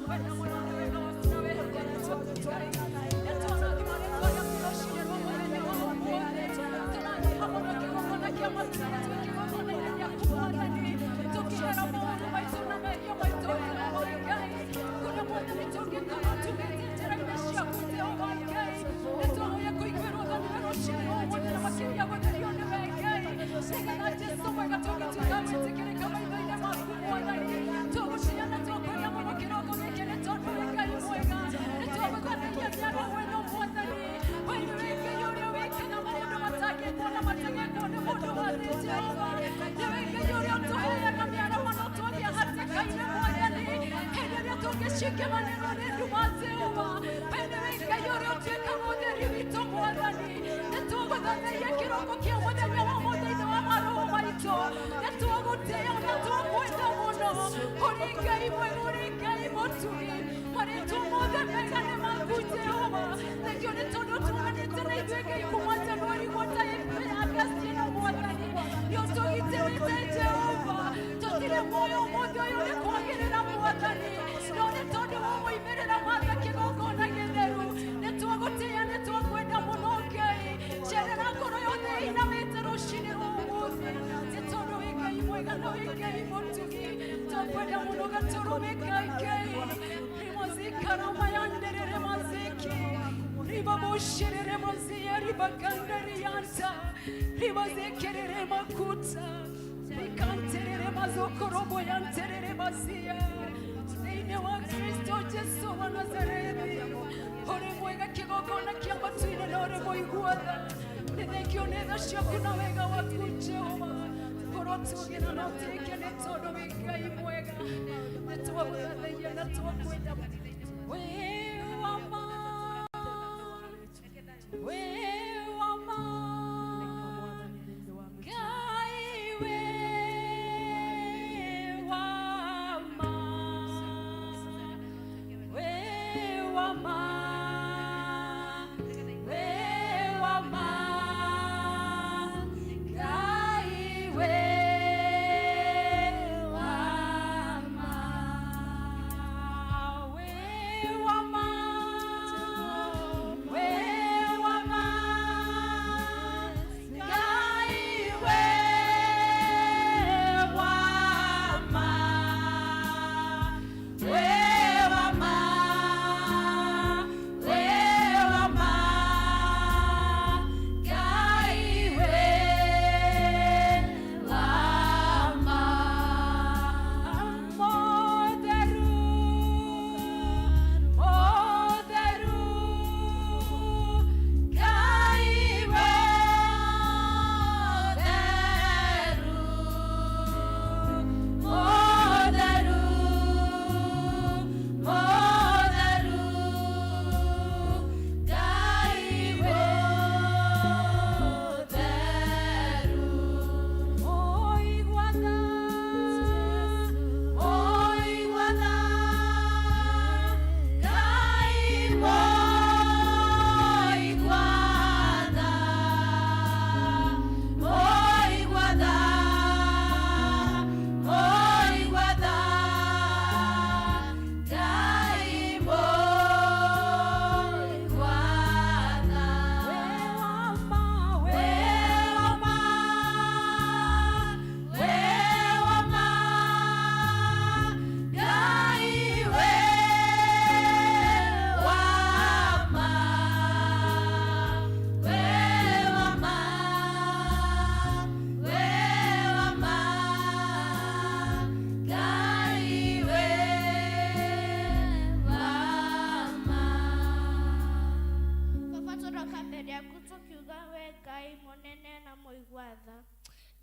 Twakwenda mũno nĩ wega waku na wĩhokeku waku Ngai. Nĩ twarathimwo nĩ twarĩa rũcinĩ rwa mũthenya wa ũmũthĩ. Tũranyiha mũno kĩgongona kĩa matu-inĩ twĩ kĩgongona-inĩ gĩaku Mwathani. Tũkĩhera maũndũ maitũ na mehia maitũ Jehova Ngai. Kũrĩa Mwathani tũngĩkorwo tumĩte njĩra-inĩ ciaku Jehova Ngai. Nĩ twahoya kũiguĩrwo tha nĩwe rũcinĩ rwa ũmũthĩ na makĩria gũtherio nĩwe Ngai. Nĩgetha Jesũ mwega tũngĩtuĩka gwĩtĩkĩrĩka maitho-inĩ maku Mwathani. Tũgũciya na tũkwenda mũno kĩroko gĩkĩ nĩ tondũ wĩ Ngai mwega. Nĩ twagũthathaiya mĩaraho ĩno Mwathani. We nĩwe Ngai ũrĩa wĩkaga maũndũ matangĩkwo na matagekwo nĩ mũndũ wa thĩ Jehova. Nĩwe Ngai ũrĩa ũtũheaga mĩaraho no twagĩa hatĩka-inĩ Mwathani. Hĩndĩ ĩrĩa tũngĩcingĩmanĩrwo nĩ nduma Jehova. We nĩwe Ngai ũrĩa ũtuĩkaga ũtheri witũ Mwathani. Nĩ twagũthathaiya kĩroko kĩa mũthenya wa ũmũthĩ thĩinĩ wa maroho maitũ. Nĩ twagũtĩĩa na twakwenda mũno. Ũrĩ Ngai mwega, ũrĩ Ngai mũtugi. Marĩtwa mothe mega nĩ maku Jehova. Thengiũ nĩ tondũ tuonanĩte na ithuĩ Ngai kuma Januari gwata Agasti ĩno Mwathani. Nĩ ũtũgitĩrĩte Jehova. Tũtirĩ muoyo ũmũthĩ ũyũ nĩ kwagĩrĩra Mwathani. No nĩ tondũ wa moimĩrĩra ma tha kĩgongona gĩtheru. Nĩ twagũtĩĩa, nĩ twakwenda mũno Ngai. Cerera ngoro yothe ĩinamĩte rũcinĩ rwa ũmũthĩ. Nĩ tondũ wĩ Ngai mwega na wĩ Ngai mũtugi. Twakwenda mũno gatũrũme ka Ngai. Rimazikaramayandere maziki. Ribabosherere mazia ribakandarianta. Ribazekerere makuta. Rikanterere mazokoroboyanterere mazia. Thĩinĩ wa Kristo Jesu wa Nazarethi. Ũrĩ mwega kĩgongona kĩa matu-inĩ na ũrĩ mũigua tha. Nĩ thengio nĩ tha ciaku na wega waku Jehova. Ũrotugĩra na ũtĩke nĩ tondũ wĩ Ngai mwega. Nĩ twagũthathaiya na twakwenda. Wĩ wa ma, wĩ wa ma, Ngai wĩ wa ma, wĩ wa ma, wĩ wa ma, Ngai wĩ wa ma, wĩ wa ma, wĩ wa ma, Ngai wĩ wa ma, wĩ wa ma, wĩ wa ma, Ngai wĩ wa ma. Mũtheru, mũtheru, Ngai wĩ mũtheru, mũtheru, mũtheru, Ngai wĩ mũtheru. Mũigua tha, mũigua tha, Ngai mũigua tha, mũigua tha, mũigua tha, Ngai mũigua tha. Wĩ wa ma, wĩ wa ma, wĩ wa ma, Ngai wĩ wa ma, wĩ wa ma, wĩ wa ma, Ngai wĩ wa ma. Baba tũroka mbere yaku tũkiuga we Ngai mũnene na mũigua tha.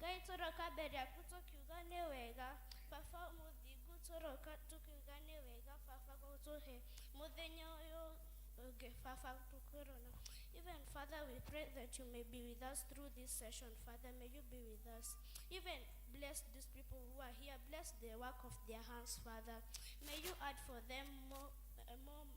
Ngai tũroka mbere yaku tũkiuga nĩ wega. Baba mũthingu tũroka tũkiuga nĩ wega baba gũtũhe mũthenya ũyũ ũngĩ baba tũkĩrona. Even Father, we pray that you may be with us through this session. Father, may you be with us. Even bless these people who are here. Bless the work of their hands, Father. May you add for them more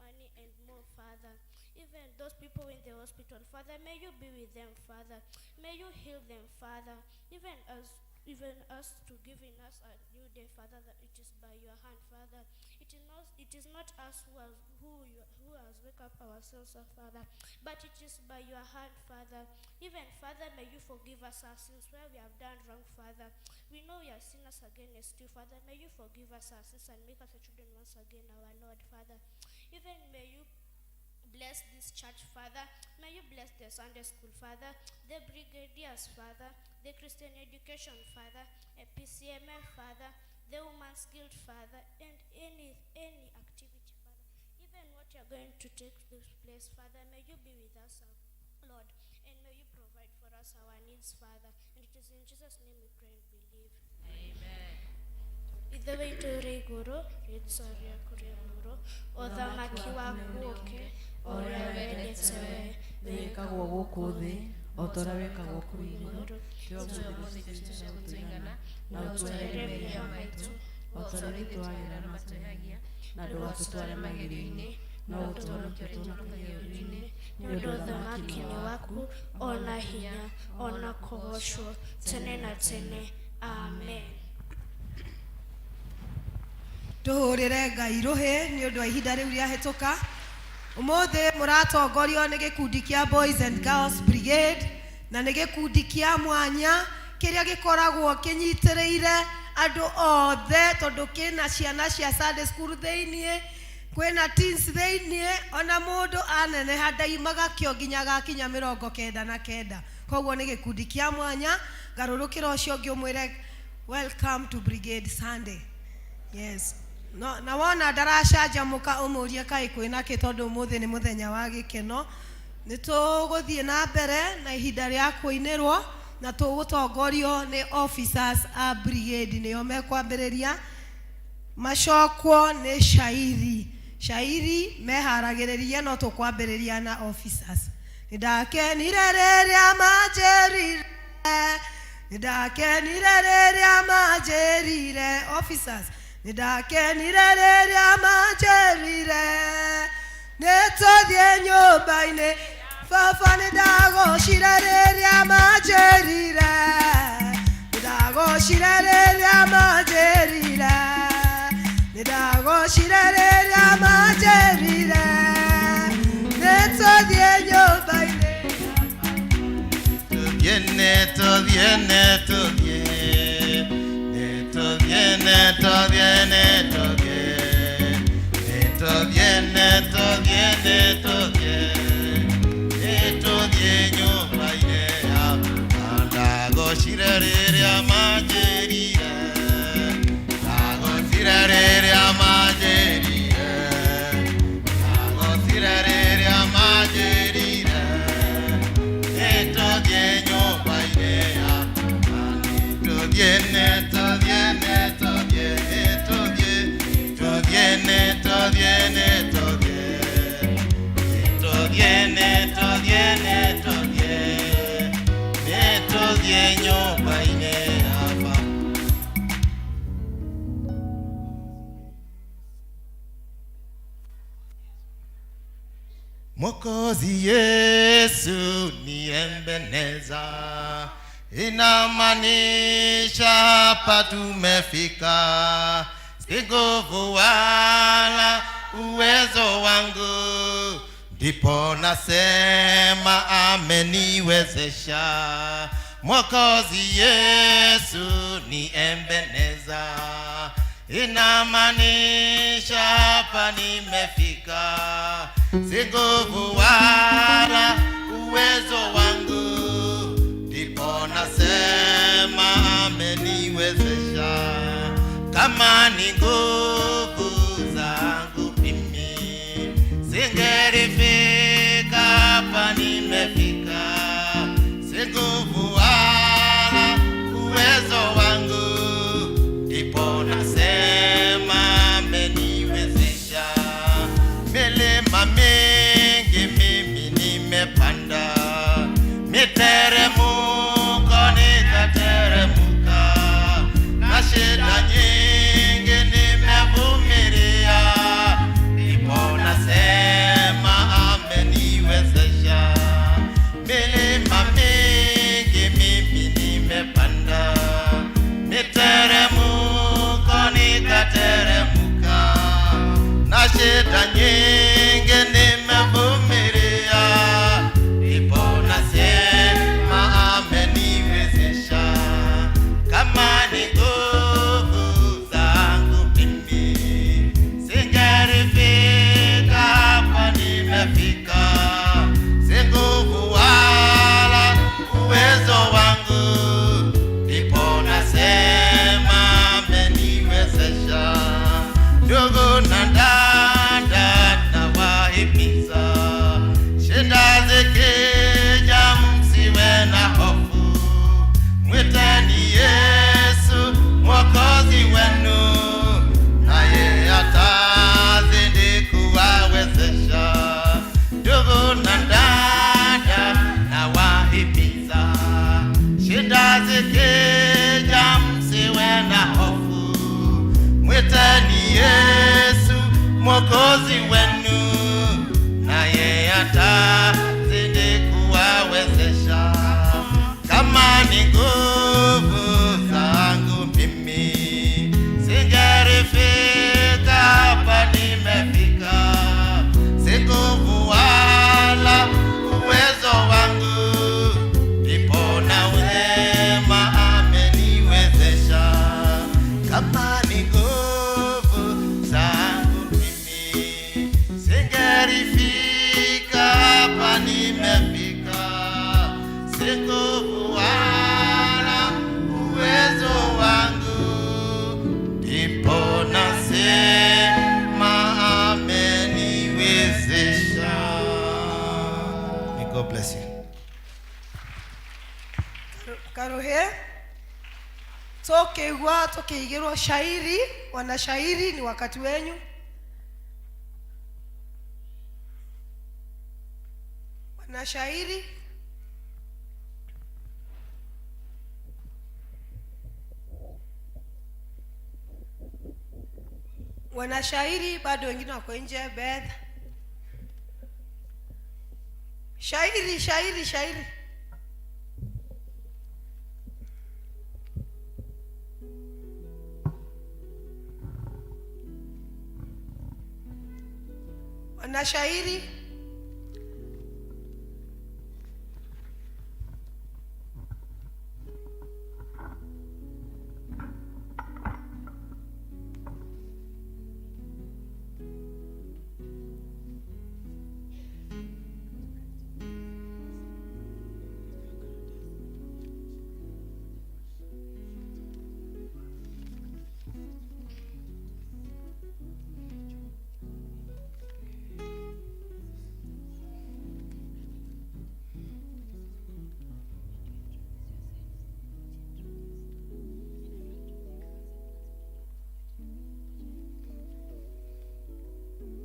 money and more, Father. Even those people in the hospital, Father, may you be with them, Father. May you heal them, Father. Even us to giving us a new day, Father, that it is by your hand, Father. It is not us who has wake up ourselves, oh Father, but it is by your hand, Father. Even, Father, may you forgive us our sins where we have done wrong, Father. We know we are sinners against you, Father. May you forgive us our sins and make us your children once again, our Lord, Father. Even may you bless this church, Father. May you bless the Sunday school, Father, the brigadiers, Father, the Christian education, Father, a PCMF, Father, the Women's Guild, Father, and any activity, Father. Even what you are going to take this place, Father, may you be with us, our Lord, and may you provide for us our needs, Father. And it is in Jesus' name we pray and believe. Amen. Ithe witũ ũrĩ igũrũ rĩĩtwa rĩaku rĩamũrwo ũthamaki waku ũũke o ũrĩa wendete we wĩkagwo gũkũ thĩ o ta ũrĩa wĩkagwo kũu igũrũ. Tũhe ũmũthĩ irio citũ cia gũtũigana, na ũtuohere mehia maitũ, o ta ũrĩa ithuĩ twagĩra arĩa matwĩhagia, Na ndũgatũtware magerio-inĩ, no ũtũhonokie ũtũhonokagie ũũru-inĩ, nĩ ũndũ ũthamaki nĩ waku ona hinya ona kũgoocwo tene na tene, amen. Tũhũrĩre Ngai rũhĩ nĩ ũndũ wa ihinda rĩu rĩahĩtũka. Ũmũthĩ mũratongorio nĩ gĩkundi kĩa Boys and Girls Brigade, na nĩ gĩkundi kĩa mwanya kĩrĩa gĩkoragwo kĩnyitĩrĩire andũ othe, tondũ kĩna ciana cia Sunday school thĩiniĩ, kwĩna teens thĩiniĩ, ona mũndũ aneneha ndaimaga kĩo nginya agakinya 99. Koguo nĩ gĩkundi kĩa mwanya. Garũrũkĩra ũcio ũngĩ ũmwĩre, "Welcome to Brigade Sunday." Yes, no, na wona ndaracanjamũka ũmũrie kaĩ kwĩna kĩ, tondũ ũmũthĩ nĩ mũthenya wa gĩkeno. Nĩ tũgũthiĩ na mbere na ihinda rĩa kũinĩrwo, na tũgũtongorio nĩ officers a brigade, nĩo mekwambĩrĩria, macokwo nĩ shairi. Shairi meharagĩrĩrie, no tũkwambĩrĩria na officers. Nĩ ndakenire rĩrĩa manjĩrire, nĩ ndakenire rĩrĩa manjĩrire, officers, nĩ ndakenire rĩrĩa manjĩrire nĩ tũthiĩ nyũmba-inĩ baba. Nĩ ndagocire rĩrĩa manjĩrire, nĩ ndagocire rĩrĩa manjĩrire, nĩ ndagocire rĩrĩa manjĩrire nĩ tũthiĩ nyũmba-inĩ. Viene, viene, viene, viene, viene, viene, viene, viene, nyũmba-inĩ ya ndagocire rĩrĩa manjĩrire, ndagocire rĩrĩa manjĩrire, ndagocire rĩrĩa manjĩrire nĩtũthiĩ nyũmba-inĩ ya nĩtũthiĩ, nĩtũthiĩ, nĩtũthiĩ, nĩtũthiĩ, tũthiĩ, nĩtũthiĩ, nĩtũthiĩ, nĩtũthiĩ, nĩtũthiĩ, nĩtũthiĩ, nĩtũthiĩ nyũmba-inĩ ya baba. Mwokozi Yesu ni Ebeneza, inamaanisha hapa tumefika, si nguvu wala uwezo wangu, ndipo nasema ameniwezesha. Mwokozi Yesu ni Ebeneza, inamaanisha hapa nimefika, si nguvu wala uwezo wangu, ndipo nasema ameniwezesha. Kama ni nguvu zangu mimi, singelifika hapa nimefika, si nguvu wala uwezo wangu, ndipo nasema ameniwezesha. Milima mingi mimi nimepanda, miteremuko nikateremuka, na shida nyingi nimevumilia, ndipo nasema ameniwezesha. Milima mingi Na shida nyingi nimevumilia, ndipo nasema ameniwezesha. Kama ni nguvu zangu mimi, singelifika hapa nimefika. Si nguvu wala uwezo wangu, ndipo nasema ameniwezesha. Ndugu na dada nawahimiza, shida zikija msiwe na hofu, mwiteni Yesu Mwokozi wenu, naye atazidi kuwawezesha. Ndugu na dada nawahimiza, shida zikija msiwe na hofu, mwiteni Yesu Mwokozi wenu, naye atazidi kuwawezesha. Kama ni nguvu zangu mimi, singelifika hapa nimefika. Si nguvu wala uwezo wangu, ndipo nasema ameniwezesha. Kama ni nguvu zangu mimi, singelifika hapa nimefika. Si nguvu wala uwezo wangu, ndipo nasema ameniwezesha. May God bless you. Karuhe tukigwa tukiigirwo shairi, wana shairi ni wakati wenyu. Wana shairi. Wana shairi bado wengine wako nje. Beth, shairi, shairi, shairi. Wana shairi.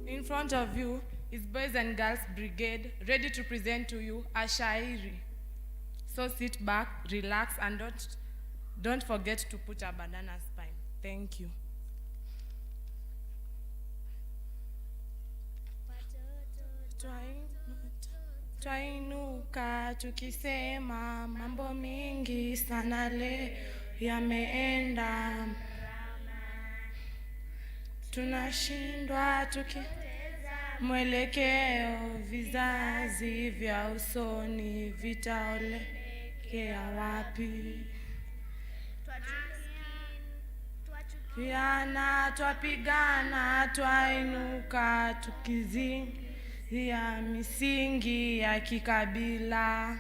In front of you is Boys and Girls Brigade, ready to present to you a shairi. So sit back, relax, and don't forget to put a banana spine. Thank you. Twainuka tukisema mambo mingi sana leo yameenda, tunashindwa tuki mwelekeo, vizazi vya usoni vitaelekea wapi? Yana twapigana, twainuka tukizia misingi ya kikabila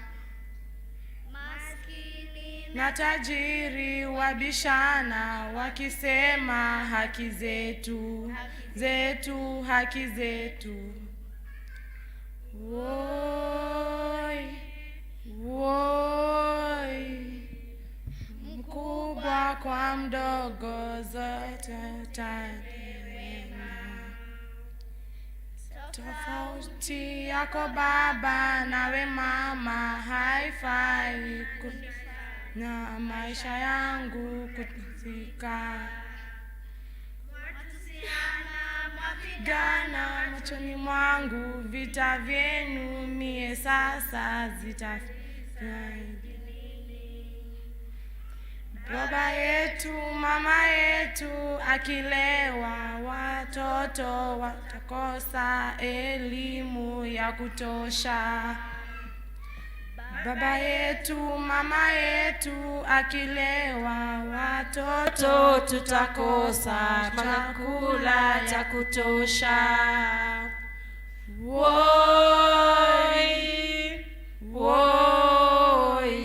na tajiri wabishana wakisema haki zetu zetu haki zetu. Woi, woi, mkubwa kwa mdogo zote tadewema. Tofauti yako baba nawe mama haifai na maisha yangu kuzika gana machoni mwangu vita vyenu mie sasa zita. Baba yetu, mama yetu akilewa, watoto watakosa elimu ya kutosha. Baba yetu, mama yetu akilewa, watoto tutakosa chakula cha kutosha. Woi, woi,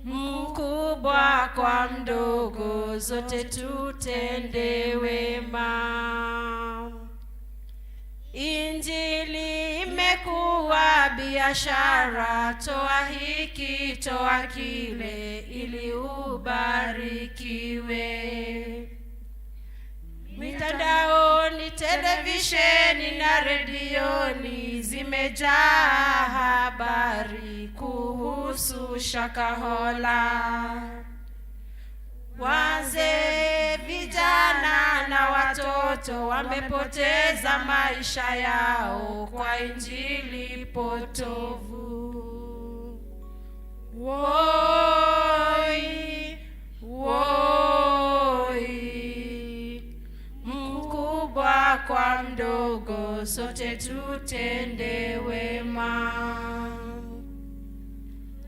mkubwa kwa mdogo, zote tutende wema. Injili imekuwa biashara, toa hiki, toa kile, ili ubarikiwe. Mitandaoni, televisheni na redioni zimejaa habari kuhusu Shakahola. Wazee, vijana na watoto wamepoteza maisha yao kwa injili potovu. Woi, woi, mkubwa kwa mdogo, sote tutende wema.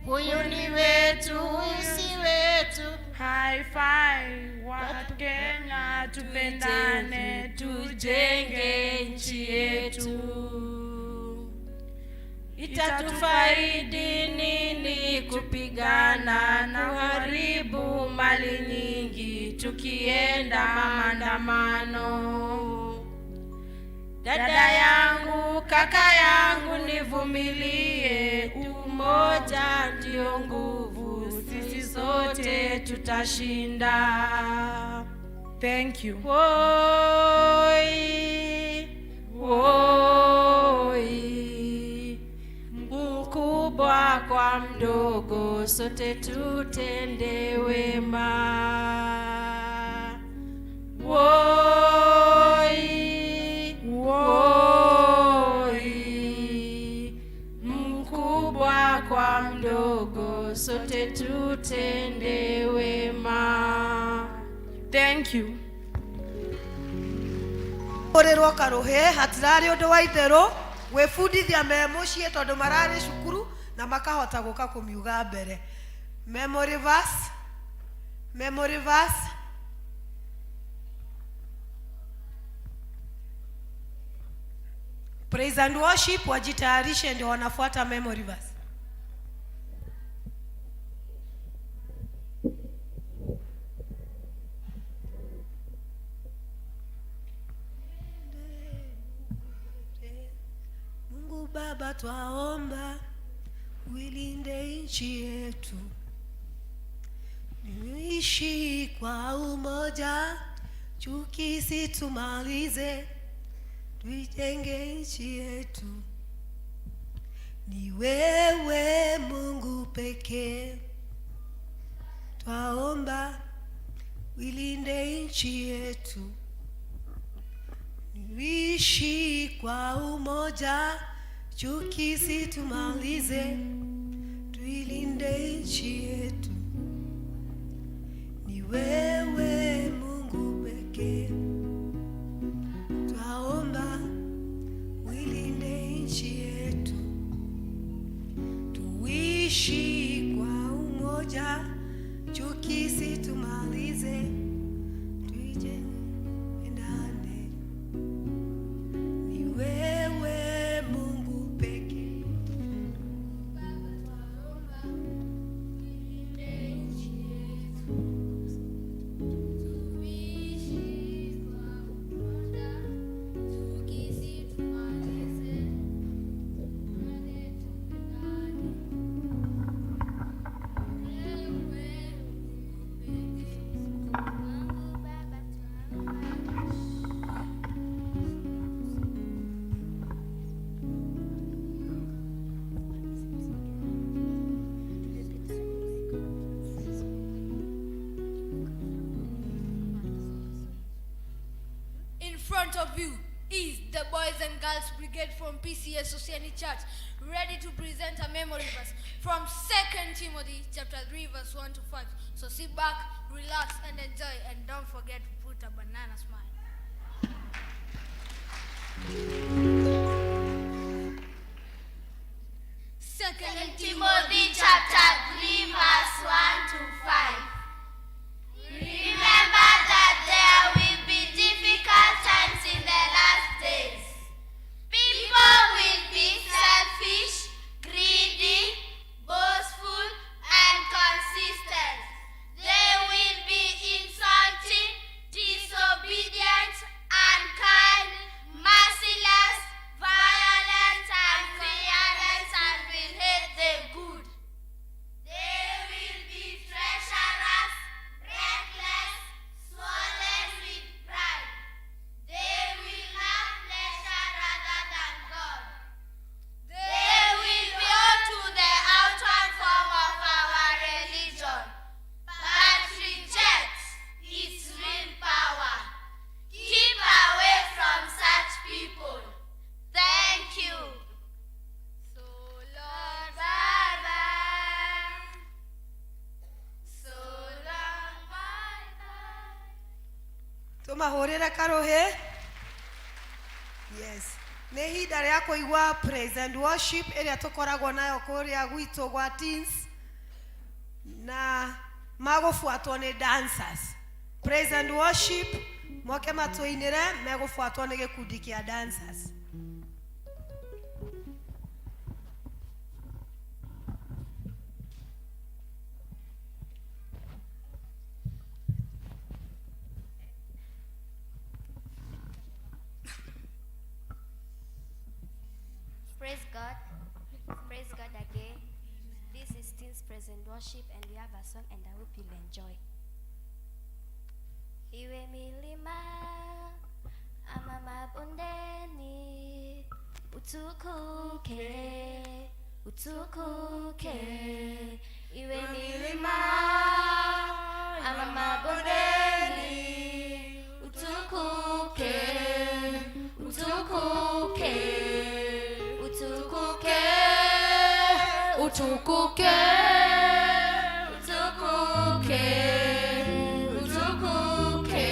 Huyu ni wetu, huyu si wetu. Haifai, Wakenya tupendane, tujenge nchi yetu. Itatufaidi nini kupigana na kuharibu mali nyingi tukienda maandamano? Dada yangu, kaka yangu, nivumilie, umoja ndio nguvu, sisi sote tutashinda. Thank you. Woi, woi, mkubwa kwa mdogo, sote tutende wema. Woi, woi, mkubwa kwa mdogo, sote tutende wema. Thank you. Kũrĩrwo karũhĩ hatirarĩ ũndũ wa itherũ gwĩbundithia me mũciĩ tondũ mararĩ cukuru na makahota gũka kũmiuga mbere. Memory verse, memory verse. Praise and worship wajitayarishe, ndio wanafuata memory verse. Mungu Baba, twaomba uilinde nchi yetu, tuishi kwa umoja, chuki situmalize, tuijenge nchi yetu. Ni wewe Mungu pekee, twaomba uilinde nchi yetu, tuishi kwa umoja, chuki situmalize, tuilinde nchi yetu. Ni wewe Mungu pekee, twaomba uilinde nchi yetu, tuishi kwa umoja, chuki situmalize, tuijenge pendane. Ni wewe Mungu pekee. Girls Brigade from PCS Osiany Church, ready to present a memory verse from 2 Timothy chapter 3, verse 1 to 5. So sit back, relax, and enjoy, and don't forget to put a banana smile. Second Timothy chapter 3, verse 1 to 5. Remember that there will be difficult times in the last days. People will be selfish, greedy, boastful, and consistent. They will be insulting, disobedient, unkind, merciless, violent, and fearless, and will hate the good. They will be treacherous, reckless, swollen with pride. They will love pleasure rather than God. They will bow to the outward form of our religion, but reject its real power. Keep away from such people. Thank you. So long, bye bye. So long, bye bye. Tũmahũrĩre karũhĩ. Yes, nĩ ihinda rĩa kũigua praise and worship ĩrĩa tũkoragwo nayo kũrĩa gwitũ gwa teens na magũbuatwo nĩ dancers. Praise and worship moke matũinĩre, megũbuatwo nĩ gĩkundi kĩa dancers. Praise God. Praise God again. This is Teens Praise and Worship, and we have a song, and I hope you'll enjoy. Iwe milima ama mabondeni, utukuke, utukuke. Iwe milima ama mabondeni, utukuke, utukuke, utukuke, utukuke, utukuke, utukuke,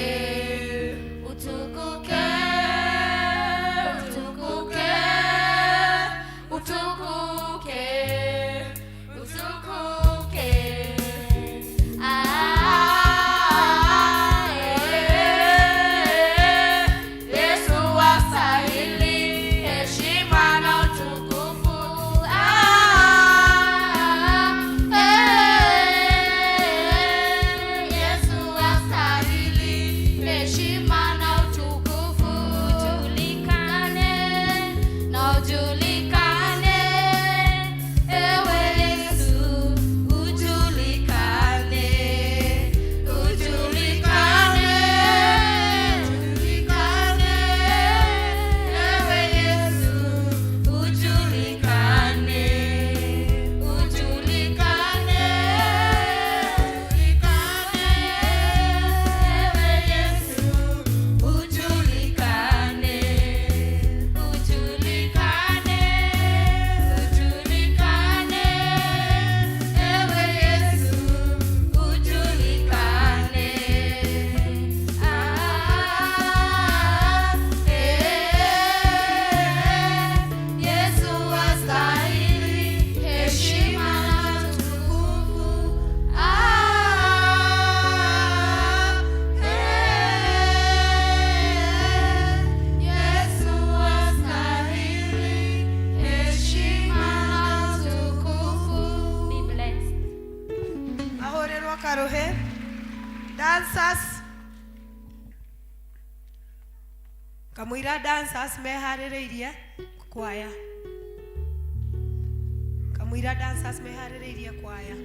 utukuke, utukuke, utukuke, utukuke. Ah, eh, Yesu wastahili heshima na utukufu. Ah, eh, Yesu wastahili heshima na utukufu. Ujulikane na ujulikane, ewe Yesu, ujulikane, ujulikane, ujulikane, ewe Yesu, ujulikane, ujulikane, ujulikane, ewe Yesu, ujulikane, ujulikane, ujulikane, ewe Yesu, ujulikane. Ah, eh, Yesu wastahili heshima na utukufu. Ah, eh, Yesu wastahili heshima na utukufu. Be blessed. Mahũrĩrwo karũhĩ dancers. Kamũira dancers meharĩrĩirie kwaya, kamũira dancers meharĩrĩirie kwaya.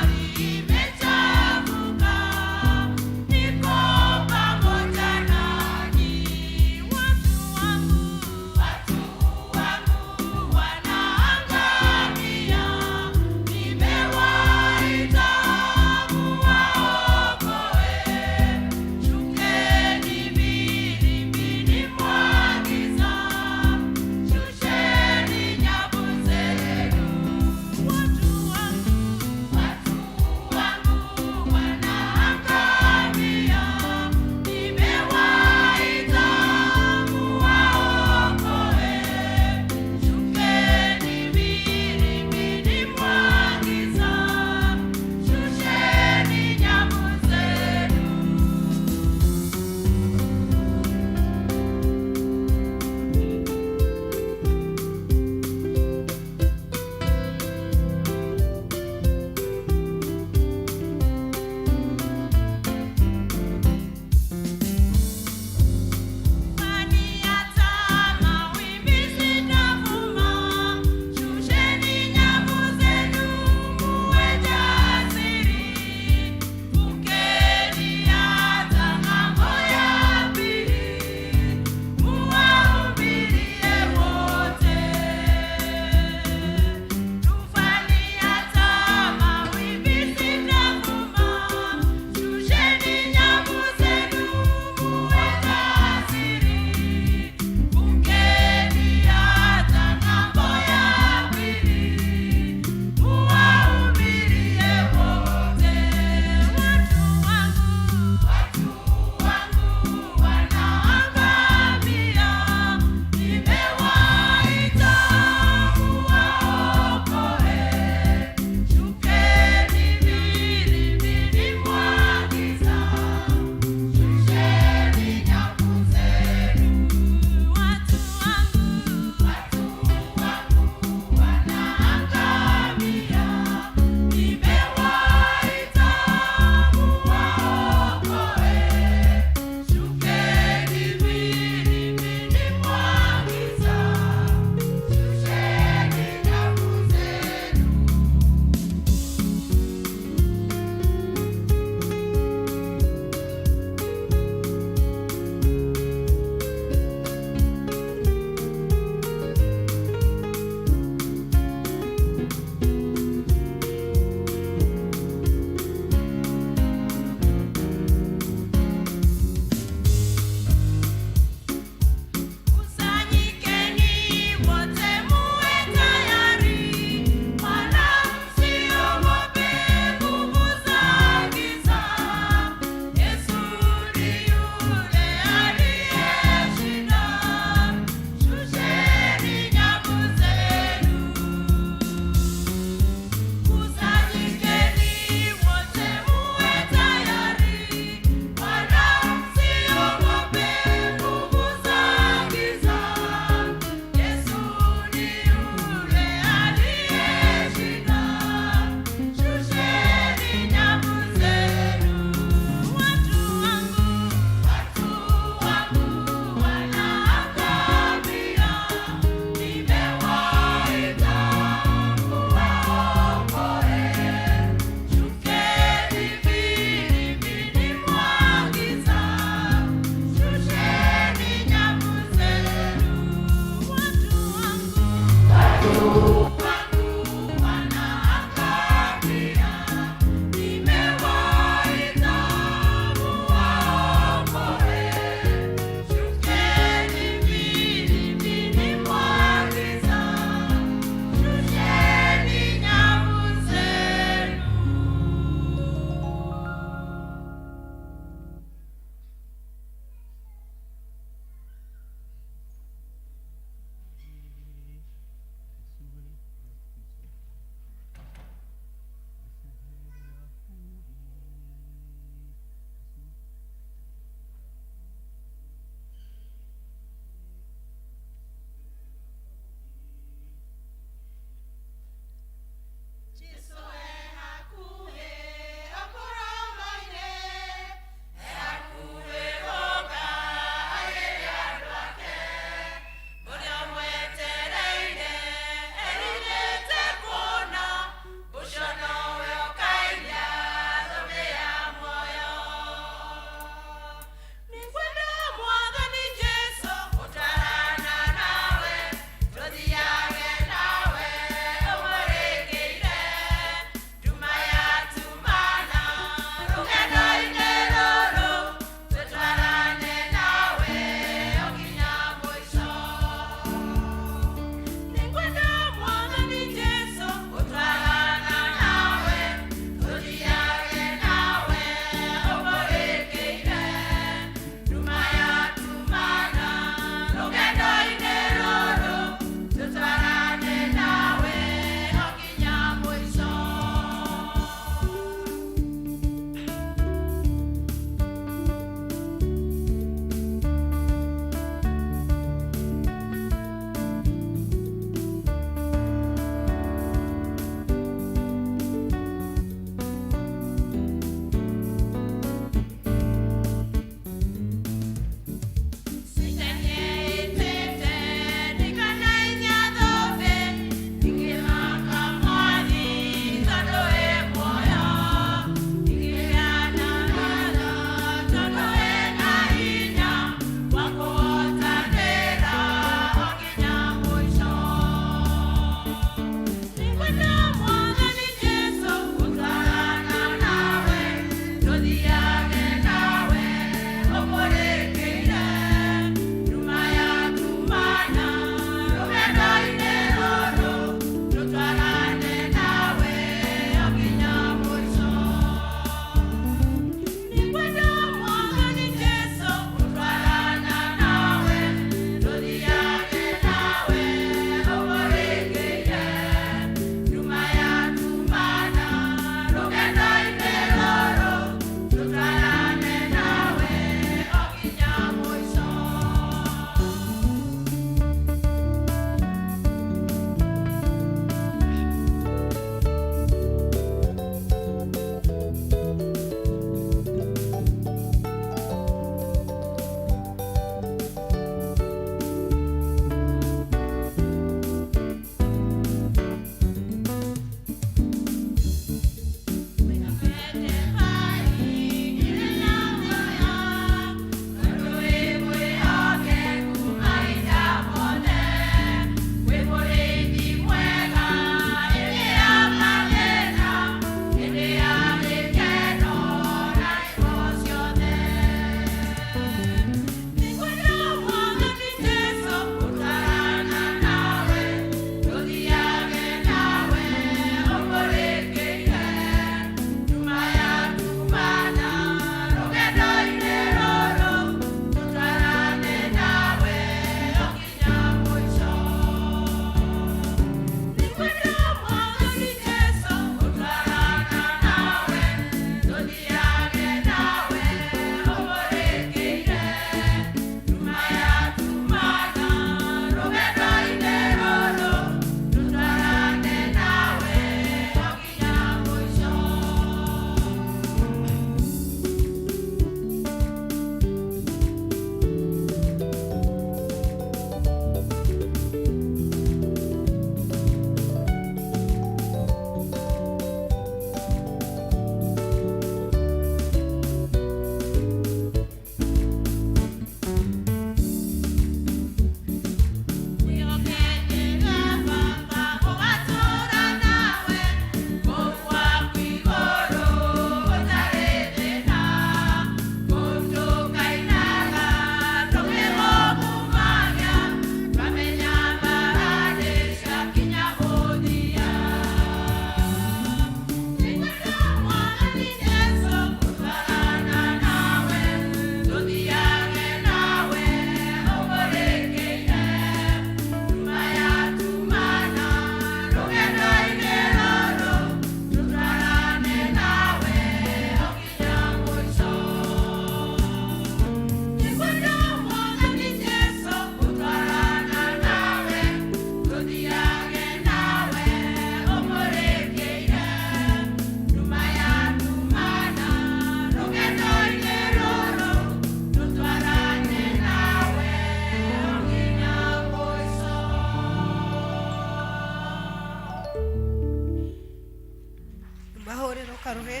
Karuhe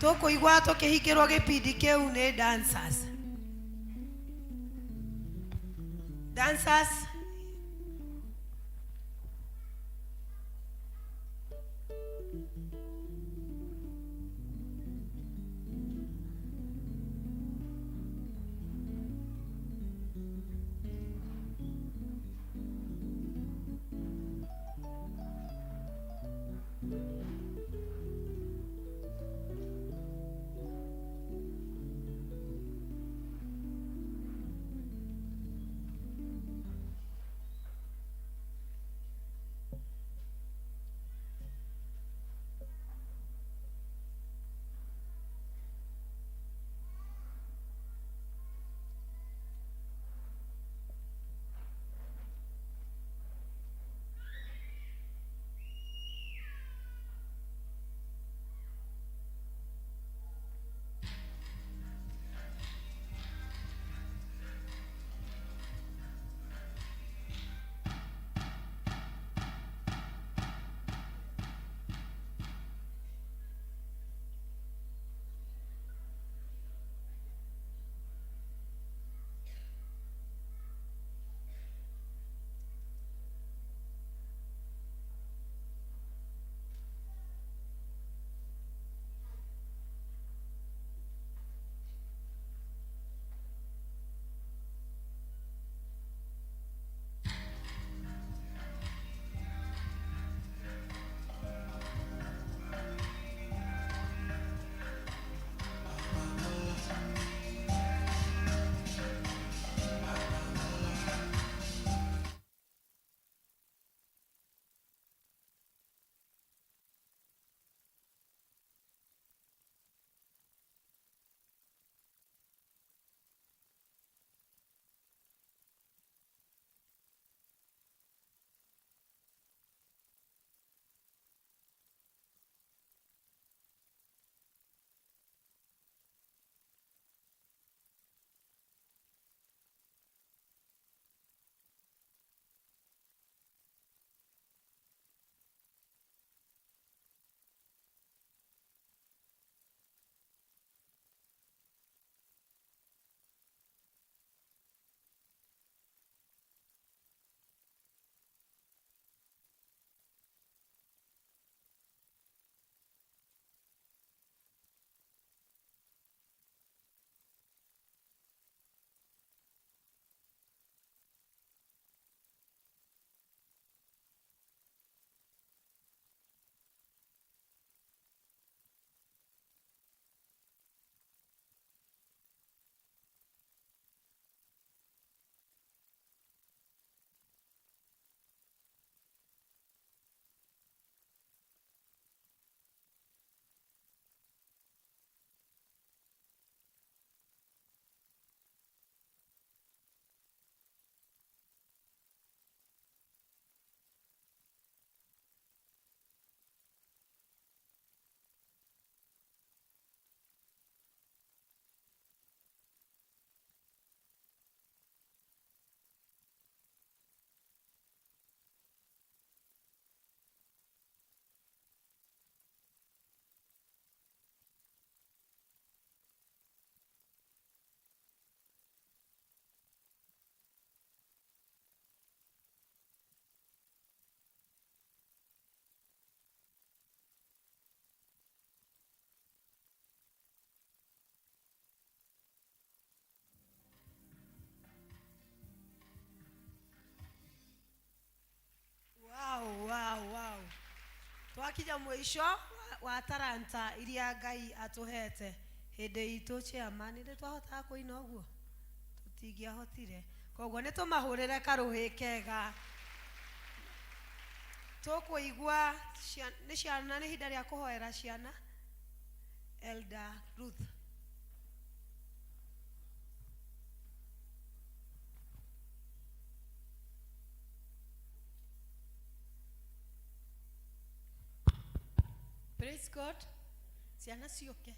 tukuigua tukihingirwo gipindi kiu ni dancers. Dancers Twakinya mũico wa taranta iria Ngai atũhete. Hĩndĩ itũ chairman nĩ twahotaga kũina ũguo? Tũtingĩahotire. Koguo nĩ tũmahũrĩre karũhĩ kega. Tũkũigua nĩ ciana, nĩ ihinda rĩa kũhoera ciana. Elder Ruth. Praise God. Ciana ciũke.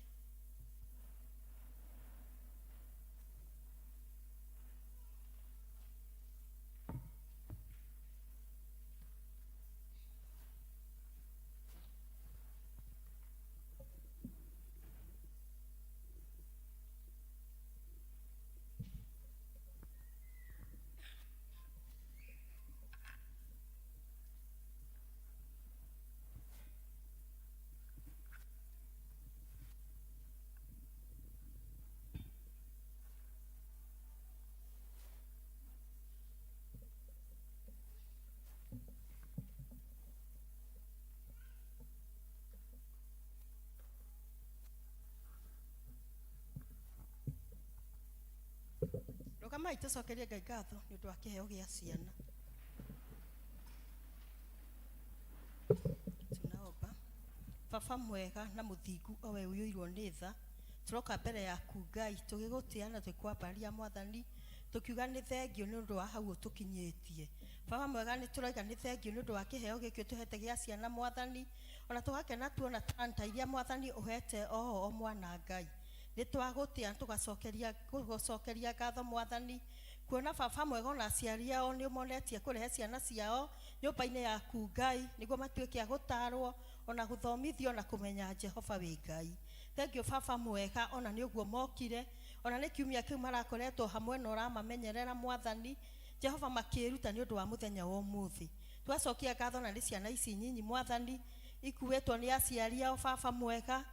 Rũgamai tũcokerie Ngai ngatho nĩ ũndũ wa kĩheo gĩa ciana. Tunaomba. Baba mwega na mũthingu o we ũiyũirwo nĩ tha, tũroka mbere yaku Ngai tũgĩgũtĩa na tũgĩkwambaria Mwathani, tũkiuga nĩ thengio nĩ ũndũ wa hau ũtũkinyĩtie. Baba mwega nĩ tũroiga nĩ thengio nĩ ũndũ wa kĩheo gĩkĩ ũtũhete gĩa ciana Mwathani, ona tũgakena tuona talanta iria Mwathani ũhete o mwana Ngai. Nĩ twagũtĩa tũgacokeria gũcokeria ngatho Mwathani, kuona baba mwega ona aciari ao nĩ ũmonetie kũrehe ciana ciao nyũmba-inĩ yaku Ngai, nĩguo matuĩke a gũtarwo ona gũthomithio na kũmenya Jehova wĩ Ngai. Thengio baba mwega ona nĩ ũguo mokire, ona nĩ kiumia kĩu marakoretwo hamwe na ũramamenyerera Mwathani Jehova makĩĩruta nĩ ũndũ wa mũthenya wa ũmũthĩ. Twacokia ngatho na nĩ ciana ici nyinyi Mwathani ikuĩtwo nĩ aciari ao baba mwega,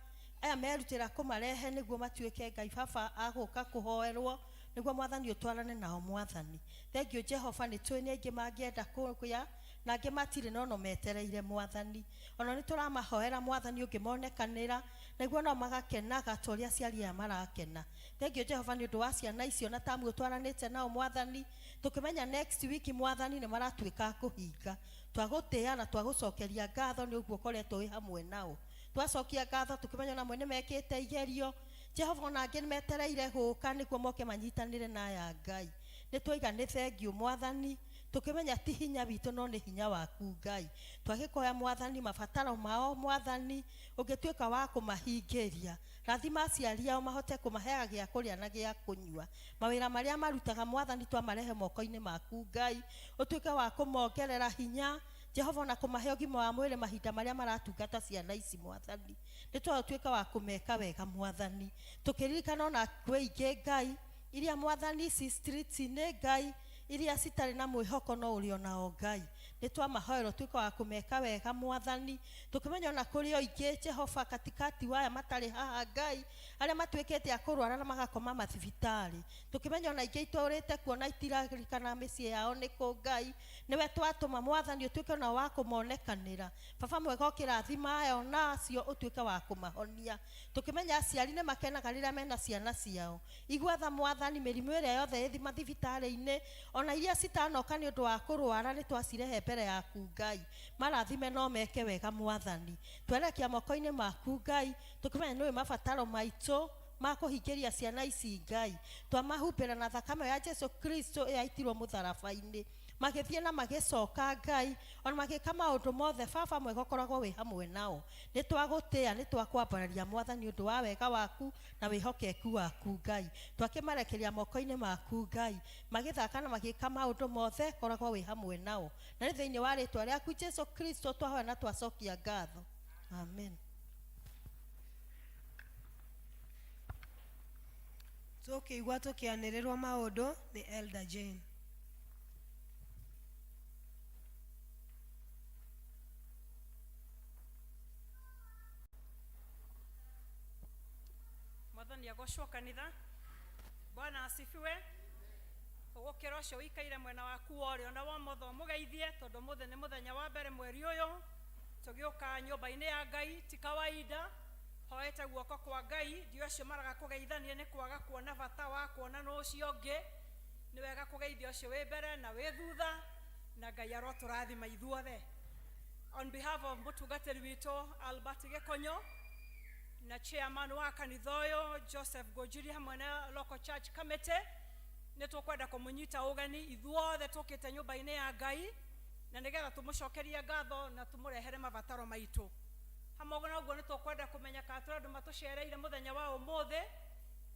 aya merutĩra kũmarehe nĩguo matuĩke Ngai baba agũka kũhoerwo nĩguo Mwathani ũtwarane nao Mwathani. Thengio Jehova nĩ tũĩ nĩ aingĩ mangĩenda kũgĩa na angĩ matirĩ no no metereire Mwathani. Ona nĩ tũramahoera Mwathani ũngĩmonekanĩra nĩguo no magakenaga ta ũrĩa aciari aya marakena. Thengio Jehova nĩ ũndũ wa ciana icio na tamu ũtwaranĩte nao Mwathani, tũkĩmenya next week Mwathani nĩ maratuĩka a kũhinga. Twagũtĩa na twagũcokeria ngatho nĩ ũguo ũkoretwo wĩ hamwe nao. Twacokia ngatho tũkĩmenya ona amwe nĩ mekĩte igerio Jehova ona angĩ nĩ metereire gũka nĩguo moke manyitanĩre na aya Ngai. Nĩ twaiga nĩ thengio Mwathani, tũkĩmenya ti hinya witũ no nĩ hinya waku Ngai. Twagĩkoya Mwathani mabataro mao Mwathani ũngĩtuĩka wa kũmahingĩria. Rathima aciari ao mahote kũmaheaga gĩa kũrĩa na gĩa kũnyua. Mawĩra marĩa marutaga Mwathani twamarehe moko-inĩ maku Ngai, ũtuĩke wa kũmongerera hinya Jehova ona kũmahe ũgima wa mwĩrĩ mahinda marĩa maratungata ciana ici Mwathani. Nĩ twatuĩka wa kũmeka wega Mwathani. Tũkĩririkana ona kwĩ ingĩ Ngai iria Mwathani ci streets-inĩ Ngai iria citarĩ na mwĩhoko no ũrĩ onao Ngai. Nĩ twamahoera ũtuĩke wa kũmeka wega Mwathani. Tũkĩmenya ona kũrĩ o ingĩ Jehova katikati wa aya matarĩ haha Ngai, arĩa matuĩkĩte a kũrwara na magakoma mathibitarĩ. Tũkĩmenya ona ingĩ itũrĩte kuona itiririkana mĩciĩ yao nĩ kũ Ngai. Nĩwe twatũma Mwathani ũtuĩke ona wa kũmonekanĩra. Baba mwega ũkĩrathima aya ona acio ũtuĩke wa kũmahonia. Tũkĩmenya aciari nĩ makenaga rĩrĩa mena ciana ciao. Igua tha Mwathani mĩrimũ ĩrĩa yothe ĩ mathibitarĩ-inĩ ona iria citanoka nĩ ũndũ wa kũrwara nĩ twacirehe mbere yaku Ngai. Marathime no meke wega Mwathani. Twerekia moko-inĩ maku Ngai, tũkĩmenya nĩũĩ mabataro maitũ ma kũhingĩria ciana ici Ngai. Twamahumbĩra na thakame ya Jesu Kristo ĩyaitirwo mũtharaba-inĩ. Magĩthiĩ na magĩcoka Ngai, ona magĩka maũndũ mothe baba mwega ũkoragwo wĩ hamwe nao. Nĩ twagũtĩa, nĩ twakwambararia Mwathani ũndũ wa wega waku na wĩhokeku waku Ngai. Twakĩmarekeria moko-inĩ maku Ngai, magĩthaka na magĩka maũndũ mothe koragwo wĩ hamwe nao. Na nĩ thĩinĩ wa rĩtwa rĩaku Jesu Kristo twahoya na twacokia ngatho. Amen. Tũkĩigua tũkĩanĩrĩrwo maũndũ nĩ Elder Jane. Mwathani agocwo kanitha. Bwana asifiwe. Ũgũkĩra ũcio ũikaire mwena waku wa ũrĩo na wa ũmotho ũmũgeithie tondũ ũmũthĩ nĩ mũthenya wa mbere mweri ũyũ. Tũgĩ Tũgĩũka nyũmba-inĩ ya Ngai ti kawaida, hoete guoko kwa Ngai. Ndio acio maraga kũgeithania nĩ kwaga kuona bata wa kuona ũcio ũngĩ. Nĩ wega kũgeithia ũcio wĩ mbere na wĩ thutha, na Ngai arotũrathima ithuothe. On behalf of mũtungatĩri witũ Albert Gĩkonyo na chairman wa kanitha ũyũ Joseph Ngũnjiri hamwe na local church committee, nĩ tũkwenda kũmũnyita ũgeni ithuothe tũkĩte nyũmba-inĩ ya Ngai, na nĩgetha tũmũcokerie ngatho na tũmũrehere mabataro maitũ. Hamwe na ũguo, nĩ tũkwenda kũmenya kana tũrĩ andũ matũcereire mũthenya wa ũmũthĩ.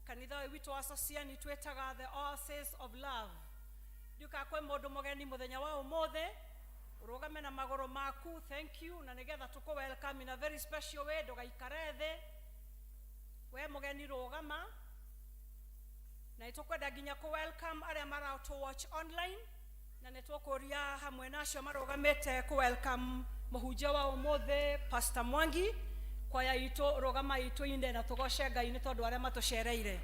Kanitha ũyũ witũ wa Sociani twĩtaga the Oasis of Love. Ndiũkaga kwĩ mũndũ mũgeni mũthenya wa ũmũthĩ, ũrũgame na magũrũ maku. Thank you. Na nĩgetha tũkũ welcome in a very special way, ndũgaikare thĩ. We mũgeni, rũgama. Na nĩ tũkwenda nginya kũ welcome arĩa maratũ watch online, na nĩ tũkũria hamwe na acio marũgamĩte kũ welcome mũhunjia wa ũmũthĩ, Pastor Mwangi. Kwaya itũ, rũgama itũ ine na tũgoce Ngai nĩ tondũ arĩa matũcereire.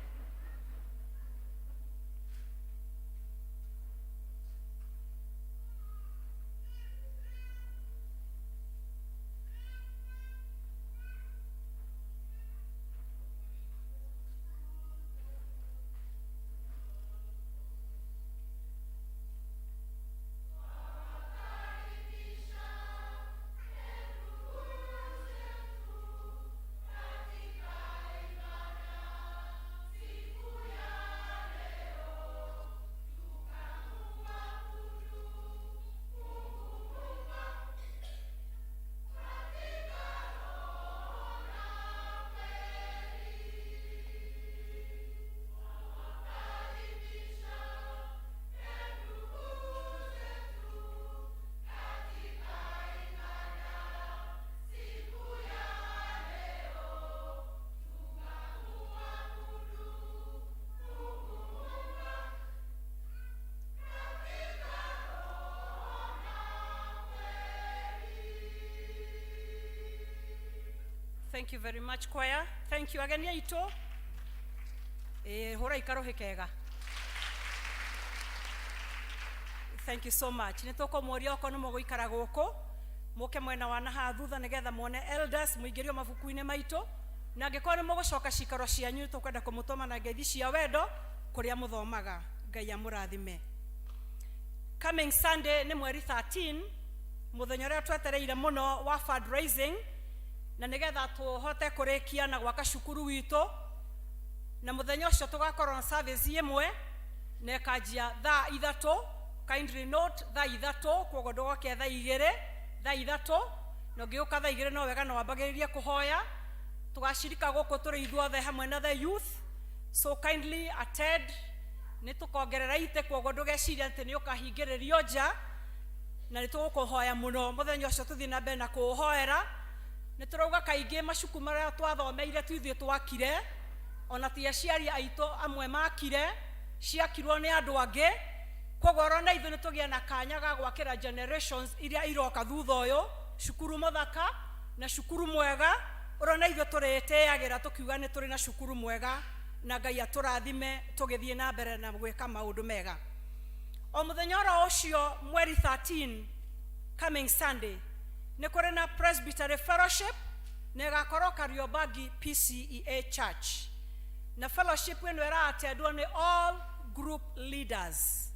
Thank you very much, choir. Thank you, ageni aitũ. Ĩĩ, hũra ikarũhĩ kega. Thank you so much. Nĩ tũkũmũria okorwo nĩ mũgũikara gũkũ, mũke mwena wa nahaha thutha nĩgetha muone elders, mũingĩrio mabuku-inĩ maitũ. Na angĩkorwo nĩ mũgũcoka cikaro cianyu, nĩ tũkwenda kũmũtũma na ngeithi cia wendo kũrĩa mũthomaga. Ngai amũrathime. Coming Sunday nĩ mweri 13, mũthenya ũrĩa twetereire mũno wa fundraising, na nĩgetha tũhote kũrĩkia na gwaka cukuru witũ. Na mũthenya ũcio tũgakorwo na service ĩmwe na ĩkanjia thaa 3. Kindly note, thaa 3, koguo ndũgoke thaa 2, thaa 3. Na ũngĩũka thaa 2 no wega no wambagĩrĩrie kũhoya. Tũgacirika gũkũ tũrĩ ithuothe hamwe na the youth, so kindly attend. Nĩ tũkongerera itĩ, koguo ndũgeciria atĩ nĩ ũkahingĩrĩrio nja, na nĩ tũgũkũhoya mũno mũthenya ũcio tũthiĩ na mbere na kũũhoera. Nĩ tũrauga kaingĩ macuku marĩa twathomeire tu ithuĩ twakire, ona ti aciari aitũ amwe makire, ciakirwo nĩ andũ angĩ. Koguo orona ithuĩ nĩ tũgĩe na kanya ga gwakĩra generations iria iroka thutha ũyũ cukuru mũthaka na cukuru mwega, ũrona ithuĩ tũrĩtĩagĩra tũkiuga nĩ tũrĩ na cukuru mwega. Na Ngai atũrathime tũgĩthiĩ na mbere na gwĩka maũndũ mega. O mũthenya oro ũcio, mweri 13, coming Sunday, nĩ kũrĩ na Presbytery Fellowship na ĩgakorwo Kariobangi PCEA Church. Na fellowship ĩno ĩraatendwo nĩ all group leaders